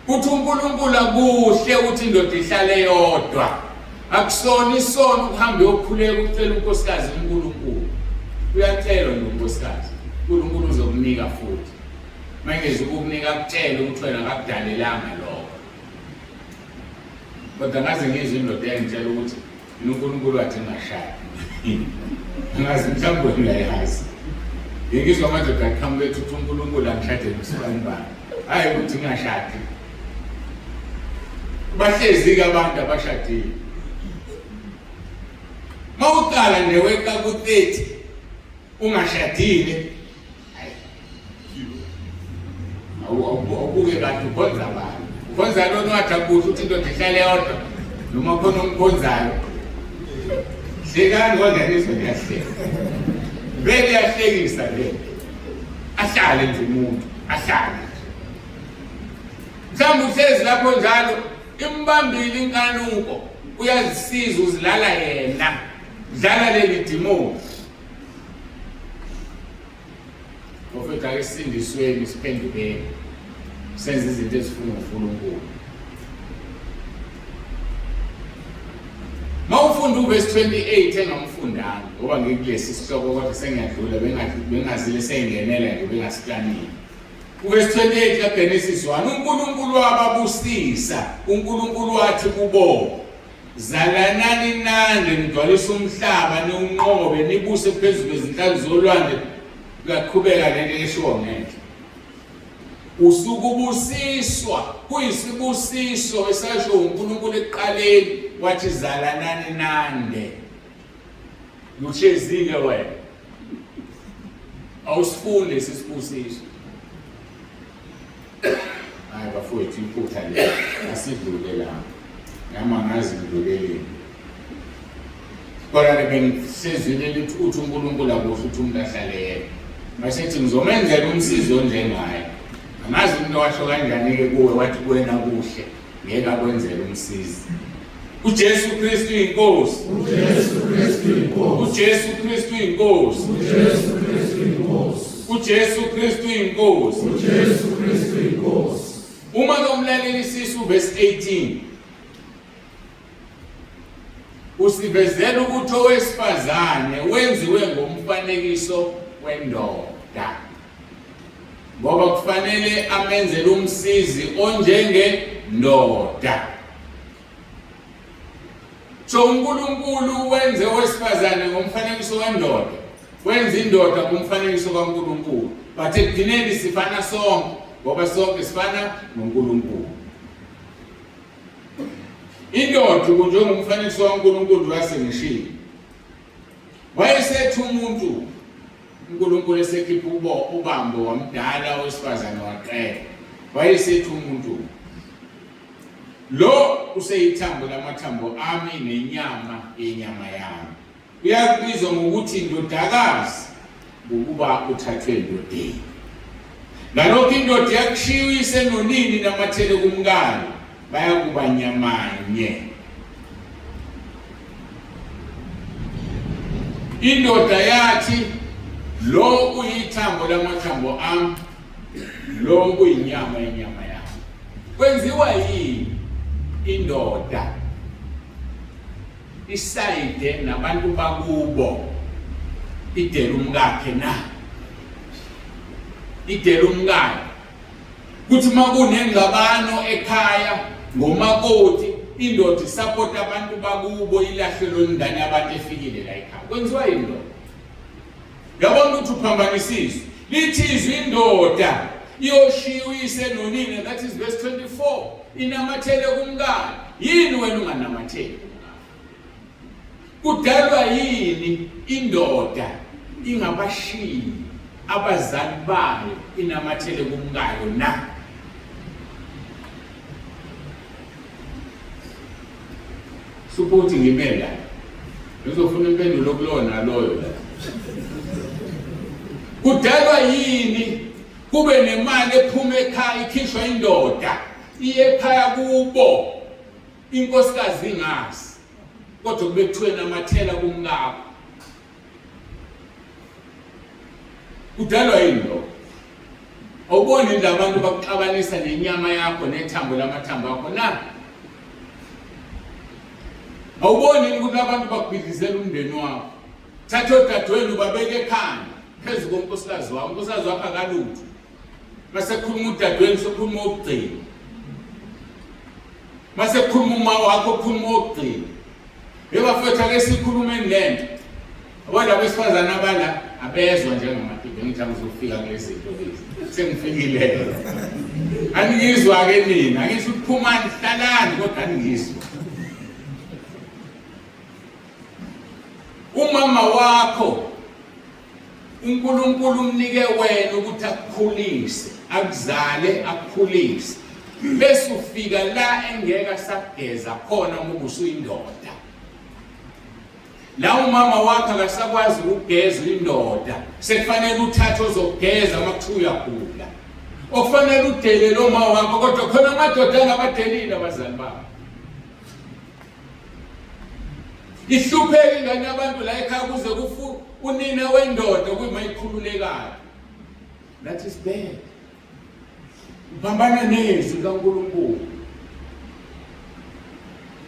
Uthi uNkulunkulu akuhle ukuthi indoda ihlale yodwa. Akusona isono ukuhamba uyokhuleka ucela unkosikazi uNkulunkulu. Uyacelwa nje unkosikazi. uNkulunkulu uzokunika futhi. Mangezi ukukunika akutshele ukuthi wena akakudalelanga lokho. Kodwa ngaze ngizwe indoda eyangitshela ukuthi mina uNkulunkulu wathi ngingashadi. Ngazi mhlawumbe wena uyayazi. Ngikizwa amadoda aqhamuka ethi uthi uNkulunkulu angishade nosibanibani. Hhayi ukuthi ngingashadi. Bahlezi-ke abantu abashadile. Mawuqala nje weqa ku-30 ungashadile, awubuke kahle ukhonza bani, ukhonza lona wathi akuhle ukuthi indoda ihlale yodwa noma khona omkhonzayo. Hlekani kodwa nizwe niyahleka, vele iyahlekisa le. Ahlale nje umuntu, ahlale nje, mhlawumbe uhlezi lapho njalo imbambile inkanuko, uyazisiza uzilala yena, dlala leli dimoni. Bafethu, ake sisindisweni, siphendukeni, senze izinto ezifunwa uNkulunkulu. Mawufunda uvesi 28 engamfundanga ngoba ngikulesi sihloko, kodwa sengiyadlula, bengazile sengingenela nje, bengasiplanile. Uvesi 28 kaGenesis 1, uNkulunkulu wababusisa, uNkulunkulu wathi kubo, zalanani nande, nigcwalise umhlaba, niwunqobe, nibuse phezu kwezinhlanzi zolwandle. Kuyaqhubeka lento eshiwo ngenhla. Usukubusiswa kuyisibusiso esasho uNkulunkulu ekuqaleni, wathi zalanani nande. Luhlezike wena awusifuni lesi sibusiso. Hayi bafowethu, iphutha le, asidlule lapho, nami angazi ngidluleleni, kodwa ke bengisezwini elithi uthi uNkulunkulu akusho ukuthi umuntu ahlale yedwa, masethi ngizomenzela umsizi onjengaye. Angazi umuntu washo kanjani-ke kuwe wathi kuwena kuhle ngeke akwenzele umsizi. uJesu Kristu inkosi. uJesu Kristu inkosi. uJesu Kristu inkosi. uJesu Kristu inkosi. uJesu Kristu inkosi. uJesu Kristu inkosi. Uma lomlalelisisa uverse 18 usivezela ukuthi owesifazane wenziwe ngomfanekiso wendoda, ngoba kufanele amenzele umsizi onjenge ndoda. So uNkulunkulu wenze owesifazane ngomfanekiso wendoda, wenza indoda ngomfanekiso kaNkulunkulu, but ekugcineni sifana sonke ngoba sonke sifana noNkulunkulu. Indoda kunjengomfanekiso kaNkulunkulu wasengishilo. Wayesethi umuntu uNkulunkulu esekhipha ubambo wamdala owesifazane waqeda, wayesethi umuntu lo useyithambo lamathambo ami nenyama yenyama yami, uyakubizwa ngokuthi indodakazi ngokuba uthathwe endodeni. Ngalokho indoda iyakushiya uyise nonini namathele kumkayo, bayakuba nyamanye. Indoda yathi, lo uyithambo lamathambo ami, lo uyinyama yenyama yami. Kwenziwa yini indoda isayide nabantu bakubo, idela umkakhe na idela umkayo? Kuthi uma kunengxabano ekhaya ngomakoti, indoda isapota abantu bakubo, ilahle lo ngane abantu efikile la ekhaya. Kwenziwa yini lokho? Yabona ukuthi uphambanisizwe. Lithi izwi, indoda iyoshiya uyise nonina, that is verse 24, inamathele kumkayo. Yini wena unganamatheli kumkayo? Kudalwa yini indoda ingabashiyi abazali bayo inamathele kumkayo na? Support ngime la. Ngizofuna impendulo kulona loyo la. Kudalwa yini kube nemali ephuma ekhaya ikhishwa indoda iye ekhaya kubo inkosikazi ingazi kodwa kube kuthiwe namathela kumkakho? Kudalwa yini lokho? Awuboni yini labantu bakuxabanisa nenyama yakho nethambo lamathambo akho na? Awuboni yini ukuthi abantu bakubhidlizela umndeni wakho? Thatha odadewenu babeke ekhanda phezu konkosikazi wakho, unkosikazi wakho akalutho. Mase kukhuluma udadewenu sokhuluma okugcina. Mase kukhuluma uma wakho kukhuluma okugcina. Yebafethu ake sikhulumeni lento. Yabo labo besifazane abala abezwa njengamatibe ngithi angizofika kulezi zinto lezi. Sengifikile. Aningizwa ke nina, angisho ukuthi phumani hlalani kodwa aningizwa. Umama wakho uNkulunkulu umnike wena ukuthi akukhulise, akuzale, akukhulise. Bese ufika la engeke asakugeza khona uma usuyindoda. La umama wakho akasakwazi ukugeza indoda, sekufanele uthathe ozokugeza uma kuthiwa uyagula. Okufanele udele lo mama wakho, kodwa khona amadoda angabadelile abazali babo. Ihlupheke ingane yabantu la ekhaya kuze kufu unina wendoda kuyima ikhululekayo. That is bad. Uphambana nezwi likaNkulunkulu.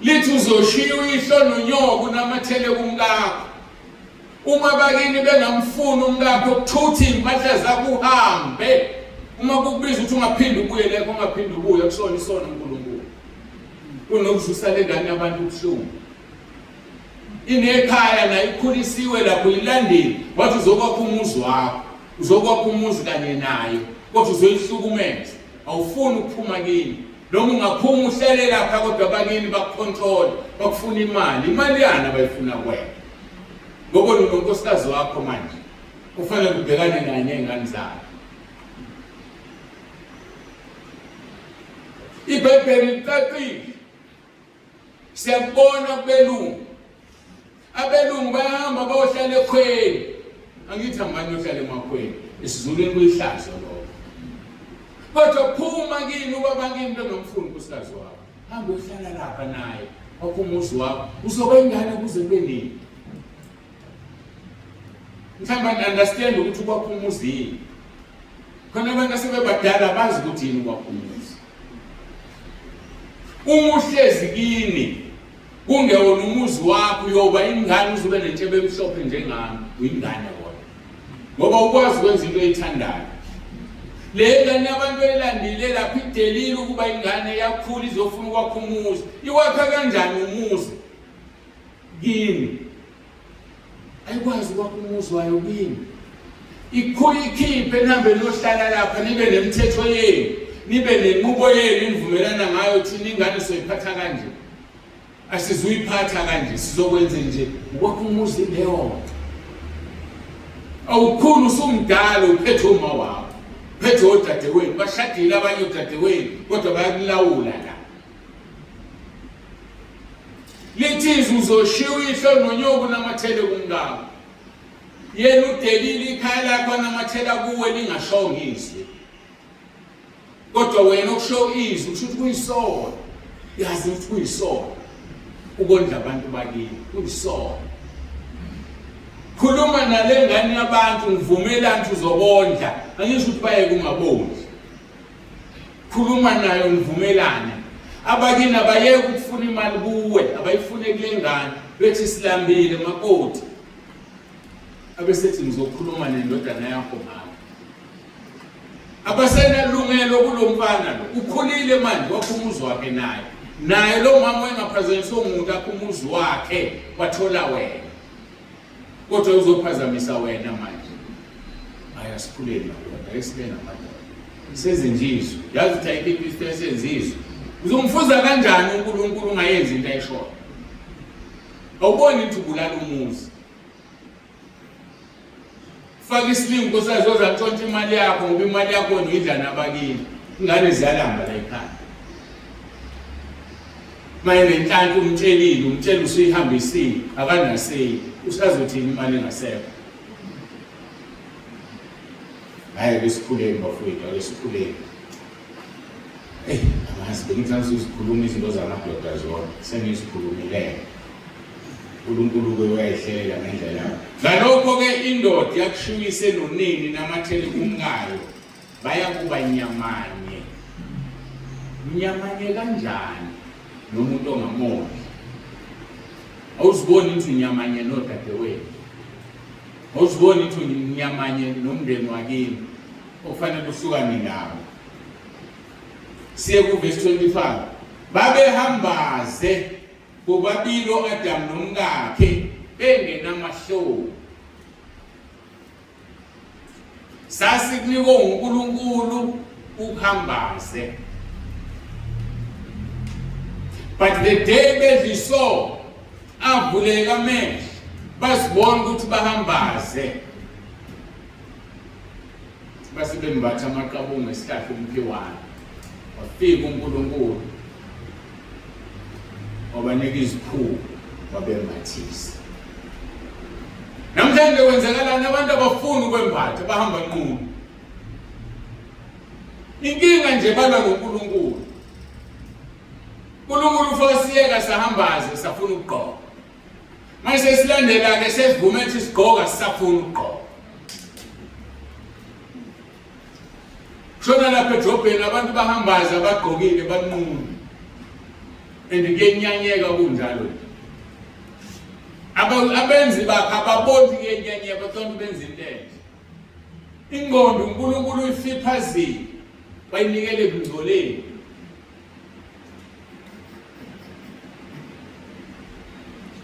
Lithi uzoshiya uyihlo nonyoko unamathele kumkakho. Uma bakini bengamfuni umkakho kuthutha iy'mpahla zakho uhambe. Uma kukubiza ukuthi ungaphinde ubuye lekho ungaphinde ubuye kusona isona uNkulunkulu. Kunokuzusa le ngane yabantu ubuhlungu. Inekhaya nayo ikhulisiwe lapho ilandile wathi uzokwakha umuzi wakho. Uzokwakha umuzi kanye nayo kodwa uzoyihlukumeza. Awufuni ukuphuma kini. Noma ungaphuma uhlale lapha kodwa abakini bakucontrol, bakufuna imali. Imali yani abayifuna kuwena? Ngoba unonkosikazi wakho manje. Kufanele ubhekane naye nezingane zakhe. IBhayibheli licacile. Siyakubona kubelungu. Abelungu bayahamba bayohlala ekhweni. Angithi hambani yohlala emakhweni. EsiZulwini kuyihlazo lokho. Kodwa phuma kini ubaba kini bengamfuni unkosikazi wakho. Hamba uyohlala lapha naye. Wakho umuzi wakho. Uzoba ingane kuze kube nini? Mhlawumbe understand ukuthi ukwakha umuzi yini. Khona abantu asebebadala bazi ukuthi yini ukwakha umuzi. Uma uhlezi kini kungewona umuzi wakho uyoba ingane uzobe nentshebe emhlophe njengami, uyingane wona. Ngoba ukwazi ukwenza into oyithandayo. Le ngane abantu elandile lapha idelile ukuba ingane yakhula izofuna ukwakha umuzi. Iwakha kanjani umuzi? Kini. Ayikwazi ukwakha umuzi wayo kini. Ikhiphe nihambe niyohlala lapha nibe nemithetho yenu, nibe nenqubo yenu enivumelana ngayo thina ingane soyiphatha kanje. Asizuyiphatha kanje, sizokwenze nje ukwakha umuzi leyo nto. Awukhulu usumdala uphethe uma wakho. Uphethe odadewenu, bashadile abanye odadewenu kodwa bayakulawula la. Lithi uzoshiya uyihlo nonyoko unamathele kumkakho. Yena udelile ikhaya lakho anamathela kuwe lingashongo izwi. Kodwa wena okusho izwi kusho ukuthi kuyisona. Yazi ukuthi kuyisona. Ukondla abantu bakini kuyisona. Khuluma nale ngane yabantu ngivumelani ukuthi uzobondla. Angisho ukuthi baye kungabondli. Khuluma nayo nivumelane. Abakini abayeke ukufuna imali kuwe, abayifune kule ngane. Bethi silambile makoti. Abesethi ngizokhuluma nendodana yakho mama. Abasenalungelo kulo mfana lo. Ukhulile manje wakho umuzi wakhe naye. Naye lo mama wayengaphazanyiswa umuntu akho umuzi wakhe wathola wena. Kodwa uzophazamisa wena manje. Hayi asikhuleni madoda, ake sibe namadoda. Isezinjizwe. Yazi ukuthi ayikho into isesenzizwe. Uzomfuza kanjani uNkulunkulu ungayenzi into ayishoyo? Awuboni ukuthi ubulala umuzi. Faka isilingo nkosikazi oza ntshontsha imali yakho ngoba imali yakho wena uyidla nabakini. Ingane ziyalamba la ekhaya. Maye nenhlanhla umtshelile, umtshela usuyihambisile, akanaseyi. Usazothini imali engasekho? Hayi ake sikhuleni bafowethu, ake sikhuleni. Eyi, angazi bengithi angizuzikhuluma izinto zamadoda zona, sengizikhulumile. uNkulunkulu-ke uyayihlelela ngendlela yakhe. Ngalokho-ke indoda yakushuyise nonini namathele kumkayo, bayakuba nyamanye. Nyamanye kanjani nomuntu ongamondli? Awuziboni ukuthi unyamanye nodadewenu. Awuziboni ukuthi unyamanye nomndeni wakini okufanele uhlukane nawo. Siye kuvesi 25. Babehambaze bobabili o-Adamu nomkakhe bengenamahloni. Sasikunikwe uNkulunkulu ukuhambaze. But the day bedliso avuleka amehlo bazibona ukuthi bahambaze. Base bembatha amaqabunga esihlahla umkhiwane. Wafika uNkulunkulu wabanika iziphuku wabembathisa. Namhlanje kwenzakalani? Abantu abafuni ukwembatha, bahamba nqunu. Inkinga nje balwa noNkulunkulu. uNkulunkulu ufike siyeka sahambaze safuna ukugqoka. Manje sesilandela-ke sesivume ukuthi sigqoka sisafuna ukugqoka. Shona lapha edrobheni abantu bahambaze abagqokile banqunu. And kuyenyanyeka kunjalo nje. Abenzi bakhe ababoni kuyenyanyeka bacela benza into enhle. Ingqondo uNkulunkulu uyifiphazile wayinikela ekungcoleni.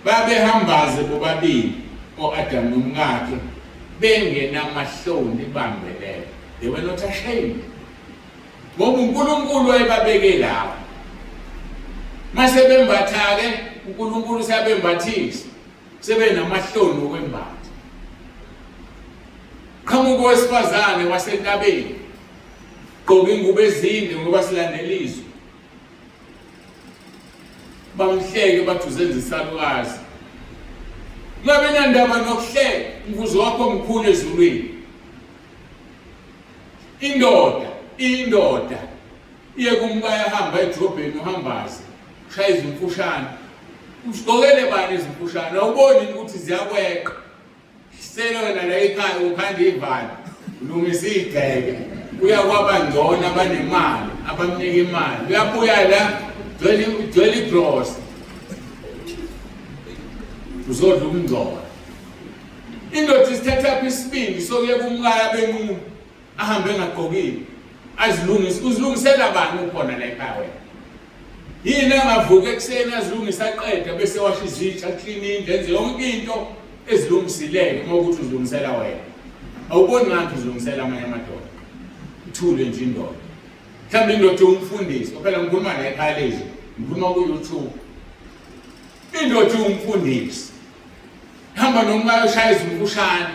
Babehambaze bobabili o-Adamu nomkakhe bengenamahloni bambelele. They were not ashamed. Ngoba uNkulunkulu wayebabeke lapho. Mase bembatha-ke uNkulunkulu useyabembathisa. Sebenamahloni okwembatha. Qhamuka owesifazane wasentabeni. Gqoka ingubo ezinde ngoba silandela izwi. Bamhleke bathi uzenza isalukazi. Ungabe nandaba nokuhleka, umvuzo wakho mkhulu ezulwini. Indoda, indoda iye kumkaya hamba edrobheni uhambaze, ushaya izimfushane. Usigqokele bani izimfushane? Awuboni ukuthi ziyakweqa. Sele wena la ekhaya ukhanda ivalo, ulungisa igceke, uya kwabangcono abanemali, abamnika imali. Uyabuya la, gcwele igrosa. Uzodla ukungcola. Indoda isithathaphi isibindi sokuyeka umkaya benqunu ahambe engagqokile azilungise. Uzilungisela bani ukhona la ekhaya wena? Yini angavuka ekuseni azilungise aqede bese washa izitsha aklini indlu enze yonke into ezilungisileyo uma ukuthi uzilungisela wena. Awuboni ngathi uzilungisela amanye amadoda. Ithule nje indoda. Mhlawumbe indoda iwumfundisi, phela ngikhuluma la ekhaya lezwi, ngikhuluma ku-YouTube. Indoda iwumfundisi. Hamba nomkayo ushaya izimfushane.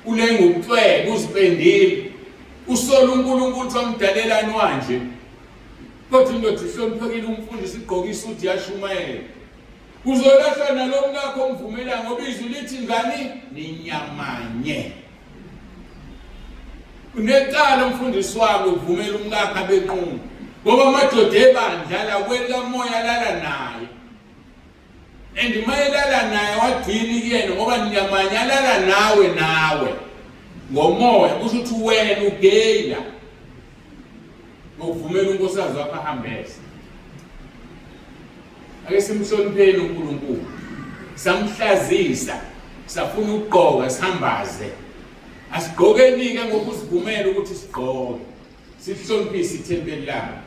Ulenga ubucwebe, uzipendile. Usola uNkulunkulu ukuthi wamdalelani wanje. Kodwa indoda ihloniphekile umfundisi igqoka isudi yashumayela. Uzolahlwa nalo mkakho omvumela ngoba izwi lithi ngani ninyamanye. Unecala umfundisi wami ukuvumela umkakhe abenqunu. Ngoba amadoda ebandla la kwelikamoya lala naye. And mayelala naye wagcina kuyena ngoba ninyamanye alala nawe nawe ngomoya kusho ukuthi wena ugeyila ngokuvumela unkosikazi wakho ahambese. Ake simhlonipheni uNkulunkulu. Samhlazisa, safuna ukugqoka sihambaze. Asigqokeni-ke ngokuzivumela ukuthi sigqoke. Sihloniphise ithempeli lakhe.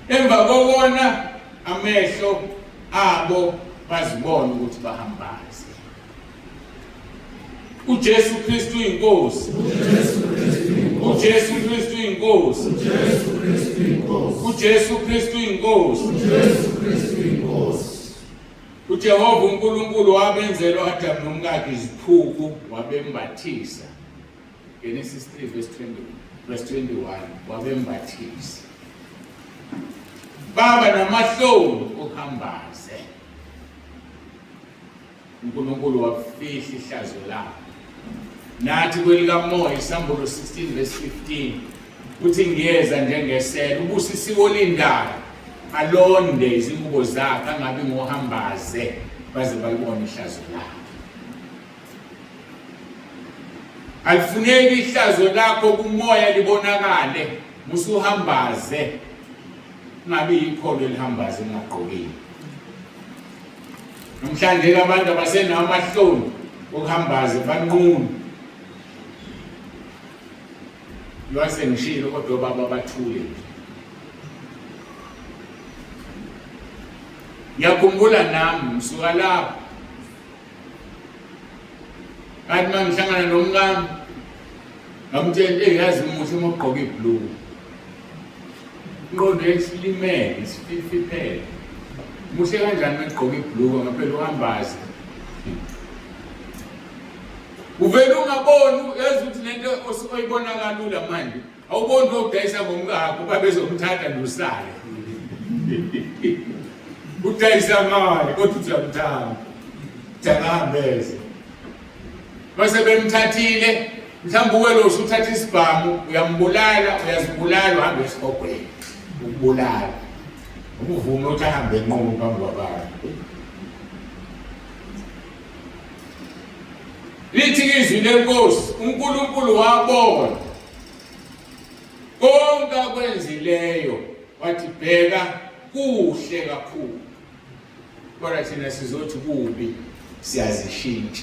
Emva kokona amehlo abo bazibona ukuthi bahambaze. UJesu Kristu inkosi. uJesu Kristu inkosi. UJesu Kristu inkosi. uJesu Kristu inkosi. UJesu Kristu inkosi. uJesu Kristu inkosi. UJehova uNkulunkulu wabenzela uAdam nomkakhe iziphuku wabembathisa. Genesis 3 verse 20 verse 21 wabembathisa. Baba namahloni okuhambaze. uNkulunkulu wafihla ihlazo labo. Nathi kwelikamoya isambulo 16 verse 15 uthi ngiyeza njengesela ubusisiwe olindayo alonde izingubo zakhe angabi ngohambaze baze balibone ihlazo lakhe. Alifuneki ihlazo lakho kumoya libonakale musuhambaze ungabi yikholo elihambaze ungagqokile. Namhlanje abantu abasenawo amahloni okuhambaze banqunu. Lwase ngishilo kodwa obaba bathule nje. Ngiyakhumbula nami ngisuka lapho. Ngathi uma ngihlangana nomkami ngamtshela eyi yazi umuhle uma ugqoke ibhluku. Inqondo yesilimele isifiphele. Muhle kanjani uma egqoke ibhluku ngaphela uhambaze. Uvele ungaboni yazi ukuthi lento oyibona kalula manje awuboni ukudayisa ngomkakho babezomthatha nosale. Udayisa mali kodwa uthi uyamthanda. Jangahambeze. Base bemthathile mhlawumbe uwelo usuthatha isibhamu uyambulala uyazibulala uhambe esihogweni ukubulala ukuvume ukuthi ahambe enqunu phambi kwabantu. Lithi izwi lenkosi uNkulunkulu wabona konke akwenzileyo wathi bheka kuhle kakhulu. Kodwa thina sizothi kubi siyazishintsha.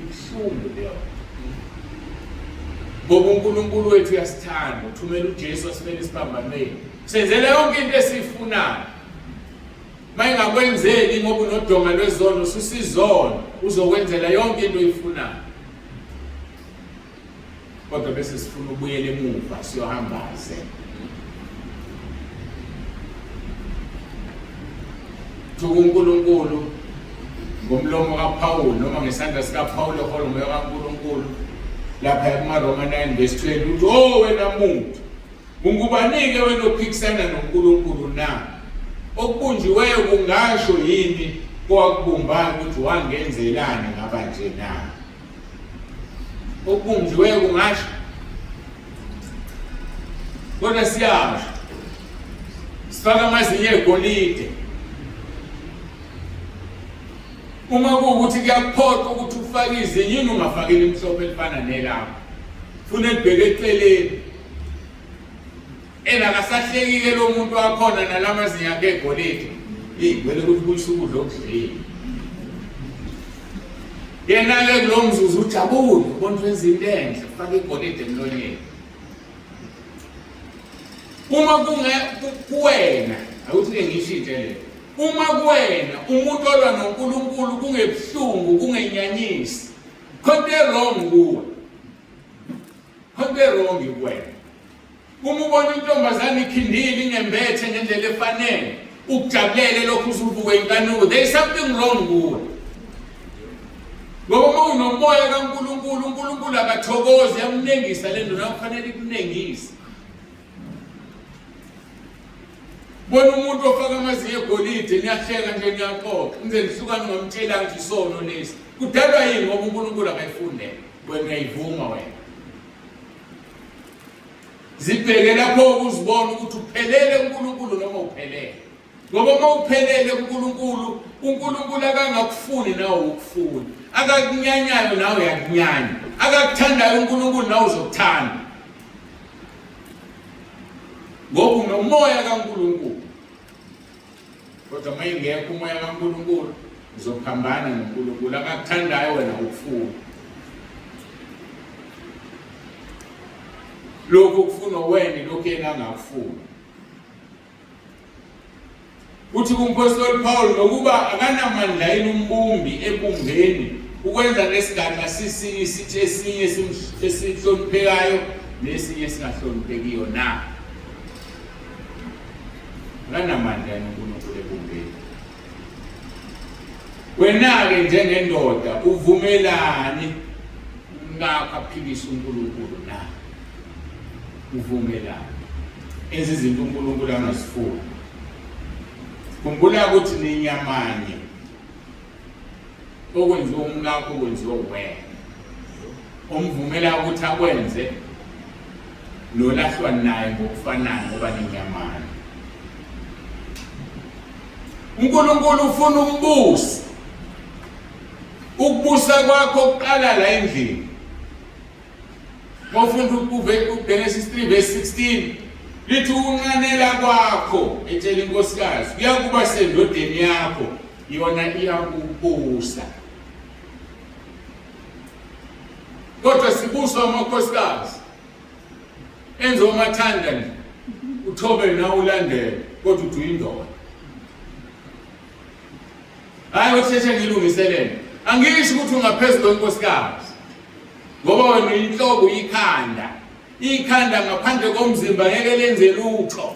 Ibuhlungu leyo. Ngoba uNkulunkulu wethu uyasithanda, uthumela uJesu asifele esiphambanweni. Senzele yonke into esiyifunayo. Mayingakwenzeki ngoba unodonga lwezono ususizono, uzokwenzela yonke into oyifunayo. Kodwa bese sifuna ukubuyela emuva siyohambaze. Thuka uNkulunkulu ngomlomo kaPaul noma ngesandla sikaPaul ehola umoya kaNkulunkulu lapha kumaRoma 9 verse 20 uthi oh wena muntu ungubanike wena ophikisana noNkulunkulu na okubunjiweyo kungasho yini kowakubumbayo ukuthi wangenzelani ngaba nje na Okubunjiweyo kungasho kodwa siyasho sifaka amazinyo egolide uma kuwukuthi kuyakuphoqa ukuthi ufake izinyo yini ungafakeli imhlophe elifana nelakho funa elibheke eceleni And akasahlekile lo muntu wakhona nalamazinyo akhe egolide. Eyi kumele ukuthi ubuyise ukudla okudlile. Yena-ke kulo mzuzu ujabule ubona ukuthi wenza into enhle ufake igolide emlonyeni. Uma kunge kuwena akuthi ke ngishintshe le. Uma kuwena umuntu olwa noNkulunkulu kungebuhlungu kungenyanyisi. Khona wrong kuwe. Khona wrong kuwena. Uma ubona intombazane ikhindile ingembethe ngendlela efanele, ukujabulele lokhu usuvuke inkanuko. There is something wrong kuwe. Ngoba uma unomoya kaNkulunkulu, uNkulunkulu akathokozi, yamnengisa le nto nawe kufanele ikunengise. Bona umuntu ofaka amazinyo egolide niyahleka nje niyaxoxa, nize nihlukane ngamtshela nje isono lesi. Kudalwa yini ngoba uNkulunkulu akayifundele, wena uyayivuma wena. Zibheke lapho ukuzibona ukuthi uphelele kuNkulunkulu noma uphelele. Ngoba uma uphelele kuNkulunkulu, uNkulunkulu akangakufuni nawe ukufuna. Akakunyanyayo nawe uyakunyanya. Akakuthandayo uNkulunkulu nawe uzokuthanda. Ngoba unomoya kaNkulunkulu. Kodwa uma ingekho umoya kaNkulunkulu uzophambana noNkulunkulu akakuthandayo wena ukufuna. Lokhu kufunwa wena lokhu yena angakufuni. Uthi kumphostoli Paul nokuba akanamandla yini umbumbi ebumbeni Ukwenza lesigaxa sisinye isithi esinye esihloniphekayo nesinye esingahloniphekiyo na? Akanamandla yini uNkulunkulu ebumbeni? Wena-ke njengendoda uvumelani umkakho aphikise uNkulunkulu na? Uvumelani enza izinto uNkulunkulu angazifuni? Khumbula ukuthi ninyamanye okwenziwa umkakho kwenziwa wena omvumela ukuthi akwenze nolahlwa naye ngokufanayo ngoba ninyamana. uNkulunkulu ufuna umbusi. Ukubusa kwakho kuqala la endlini. Mawufunda uGenesis 3 verse 16 lithi ukunxanela kwakho etshela inkosikazi kuyakuba sendodeni yakho yona iyakubusa. Kodwa sibuswa amakhosikazi enze umathanda nje uthobe nawe ulandele kodwa uthi uyindoda. Hayi osheshe ngilungiselele. Angisho ukuthi ungaphezulu kwenkosikazi. Ngoba wena uyinhloko uyikhanda. Ikhanda ngaphandle komzimba ngeke lenze lutho.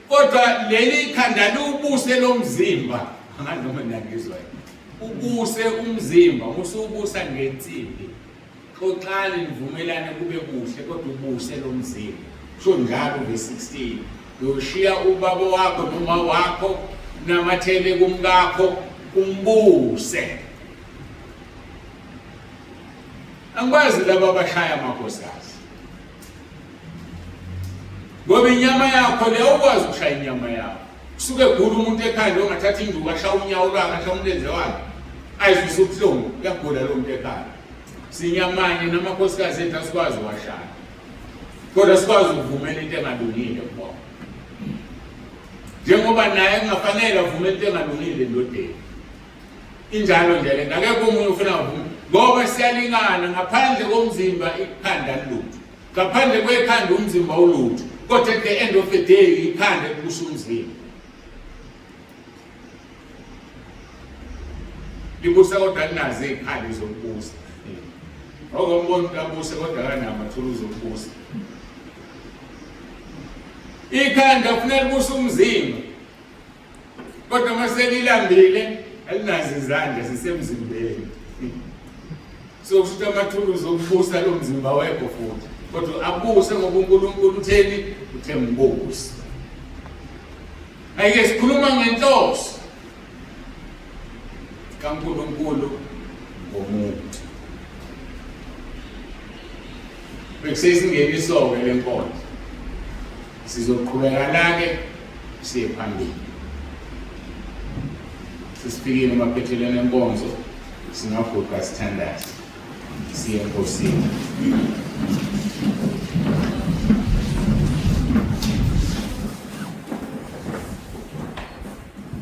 Kodwa leli khanda liwubuse lo mzimba. Angazi noma niyangizwa yini. Ubuse umzimba, usubusa ngensimbi. Xoxani nivumelane kube kuhle kodwa ubuse lo mzimba. Kusho njalo verse 16. Uyoshiya ubaba wakho noma wakho namathele kumkakho umbuse. Angikwazi laba abashaya amakhosikazi. Ngoba inyama yakho le awukwazi ukushaya inyama yakho. Kusuke egula umuntu ekhanda ongathatha induku ashaya unyawo lwakhe ashaya umlenze wakhe. Ayizwise ubuhlungu uyagula lo muntu ekhanda. Sinyamanye namakhosikazi ethu asikwazi uwashaya. Kodwa sikwazi ukuvumela into engalungile kubona. Njengoba naye kungafanele avumele into engalungile endodeni. Injalo nje le akekho omunye ufuna avume ngoba siyalingana ngaphandle komzimba ikhanda lilutho. Ngaphandle kwekhanda umzimba ulutho. Kodwa at the end of the day ikhanda elibusa umzimba. Libusa kodwa linazo iy'khali zokubusa. Okombona umuntu abuse kodwa akanawo amathuluzi okubusa. Ikhanda kufuneka libuse umzimba. Kodwa uma selilambile alinazo izandla sisemzimbeni. So kusho ukuthi amathuluzi okubusa lo mzimba wekho futhi. Kodwa abuse ngoba uNkulunkulu utheni? Uthe mbusi. Ayike sikhuluma ngenhloso kaNkulunkulu ngomuntu. Bekusesingeniso-ke le nkonzo. Sizoqhubeka la-ke siye phambili. Sesifikile emaphethelweni enkonzo, singaguqa sithandaze siye enkosini.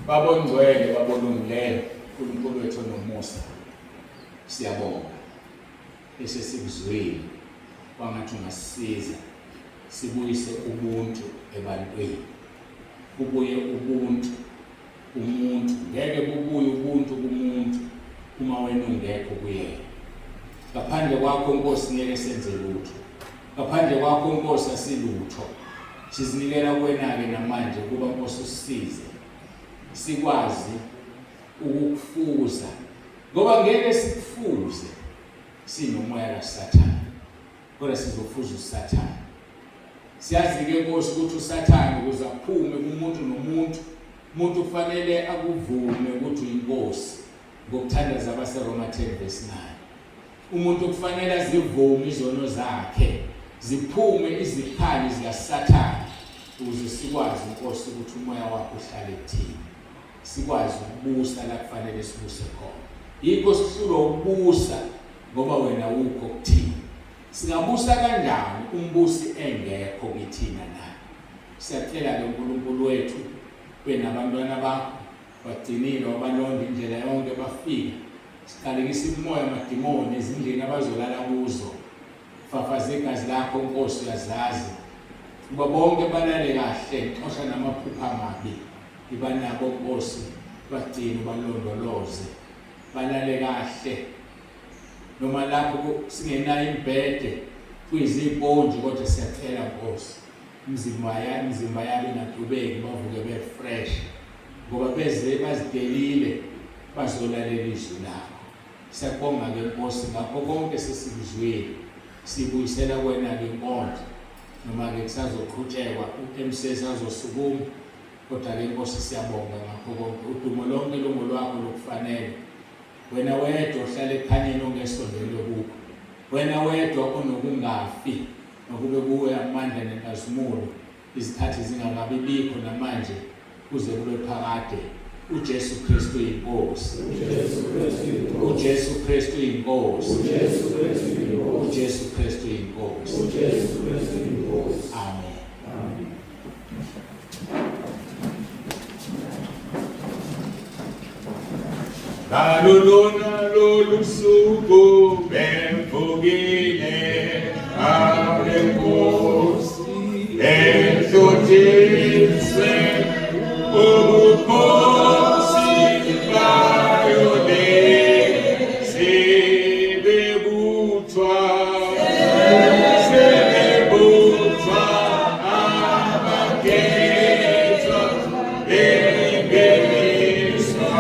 Baba ongcwele, Baba olungileyo, uNkulunkulu wethu onomusa, siyabonga esesikuzwile, kwangathi ungasisiza sibuyise ubuntu ebantwini, kubuye ubuntu kumuntu. Ngeke bubuye ubuntu kumuntu uma wena ungekho kuyena. Ngaphandle kwakho Nkosi ngeke senze lutho, ngaphandle kwakho Nkosi asilutho. Sizinikela kuwena-ke namanje ukuba Nkosi usisize sikwazi ukukufuza, ngoba ngeke sikufuze sinomoya kaSathane, kodwa sizofuza uSathane. Siyazi-ke Nkosi ukuthi uSathane ukuze aphume kumuntu nomuntu, umuntu kufanele akuvume ukuthi uyinkosi ngokuthandaza abaseRoma 10 verse 9. Umuntu kufanele azivume izono zakhe, ziphume izikhali zikaSathane ukuze sikwazi Nkosi ukuthi umoya wakho uhlale kuthina. Sikwazi ukubusa la kufanele sibuse khona. Yikho sihlulwa ukubusa ngoba wena ukho kuthina. Singabusa kanjani umbusi engekho kithina na? Siyacela ke uNkulunkulu wethu benabantwana bakho bagcinile wabalonda indlela yonke bafika. Siqalekisa imimoya amadimoni ezindlini abazolala kuzo. Fafaza igazi lakho Nkosi uyazazi. Kuba bonke balale kahle, xosha namaphupha amabi. Iba nabo Nkosi, bagcine ubalondoloze. Balale kahle. Noma lapho singenayo imibhede kuyiziponji kodwa siyacela Nkosi imizimba ya imizimba yabo ingadubeki bavuke be-fresh ngoba beze bazidelile bazolalela izwi lakho. Siyakubonga-ke Nkosi ngakho konke sesikuzwile. Sibuyisela kuwena-ke inkonzo noma-ke kusazoqhutshekwa u-MC esazosukuma kodwa-ke Nkosi siyabonga ngakho konke. Udumo lonke lungolwakho lokufanele. Wena wedwa ohlala ekukhanyeni ongesondelwe kukho. Wena wedwa onokungafi nokube kuwe amandla nenkazimulo izikhathi zingakabi bikho namanje kuze kube phakade. uJesu Kristu inkosi. uJesu Kristu inkosi. uJesu Kristu inkosi. uJesu Kristu inkosi. uJesu Kristu inkosi. uJesu Kristu inkosi. Amen. Amen. Ngalolona lolu suku bemvukile abenkosi ehlotshiswe ubukhosi bayo le sebebuthwa sebebuthwa abakhethwa bengeniswa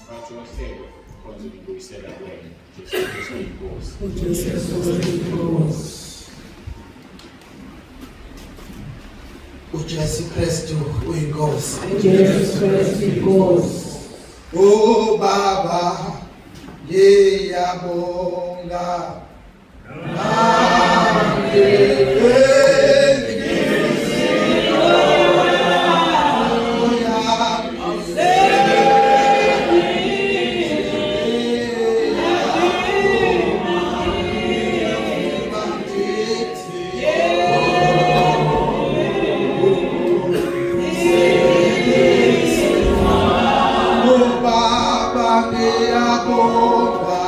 Bathi wahlelo khonze ngibuyisela kuwena Jesu Kristu inkosi. uJesu Kristu inkosi. uJesu Kristu uyinkosi. uJesu Kristu inkosi. Oh Baba ngiyabonga Oh Baba ngiyabonga.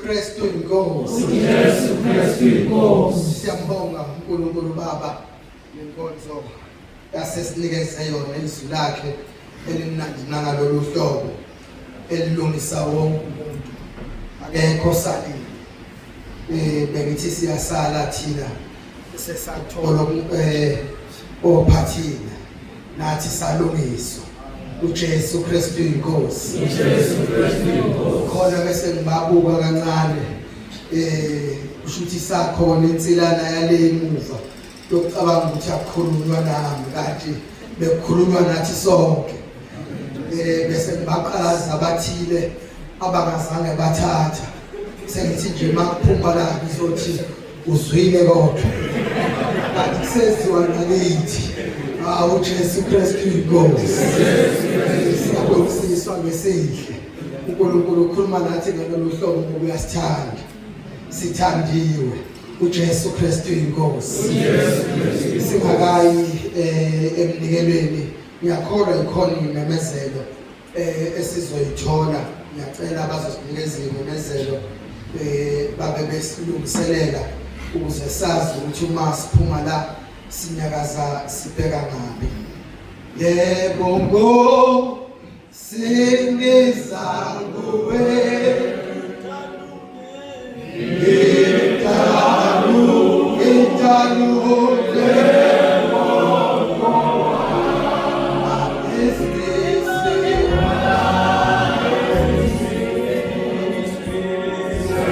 Kristu inkosi. uJesu Kristu inkosi. Siyambonga uNkulunkulu Baba nenkonzo yasesinikeze yona izwi lakhe elimnandi nangalolu hlobo elilungisa wonke umuntu. Akekho osalile. Bengithi siyasala thina sesathola ophathina nathi salungiswa. uJesu Kristu inkosi. uJesu Kristu inkosi. Khona bese ngibabuka kancane kusho ukuthi sakhona insilana yale emuva yokucabanga ukuthi akukhulunywa nami kanti bekukhulunywa nathi sonke. Bese ngibaqalaza abathile abangazange bathatha. Sengithi nje makuphuma la ngizothi uzwile kodwa. Kanti kuseziwa nakithi. Hawu Jesu Kristu inkosi. Siyabongisiswa ngesihle. uNkulunkulu ukhuluma nathi ngalolu hlobo ngoba uyasithanda. Sithandiwe. uJesu Kristu inkosi. Singakayi emnikelweni ngiyakholwa ikhona imemezelo esizoyithola. Ngiyacela abazosinikeza imemezelo babe besilungiselela ukuze sazi ukuthi uma siphuma la sinyakaza sibheka ngapi. Yebo ngo singiza kuwe.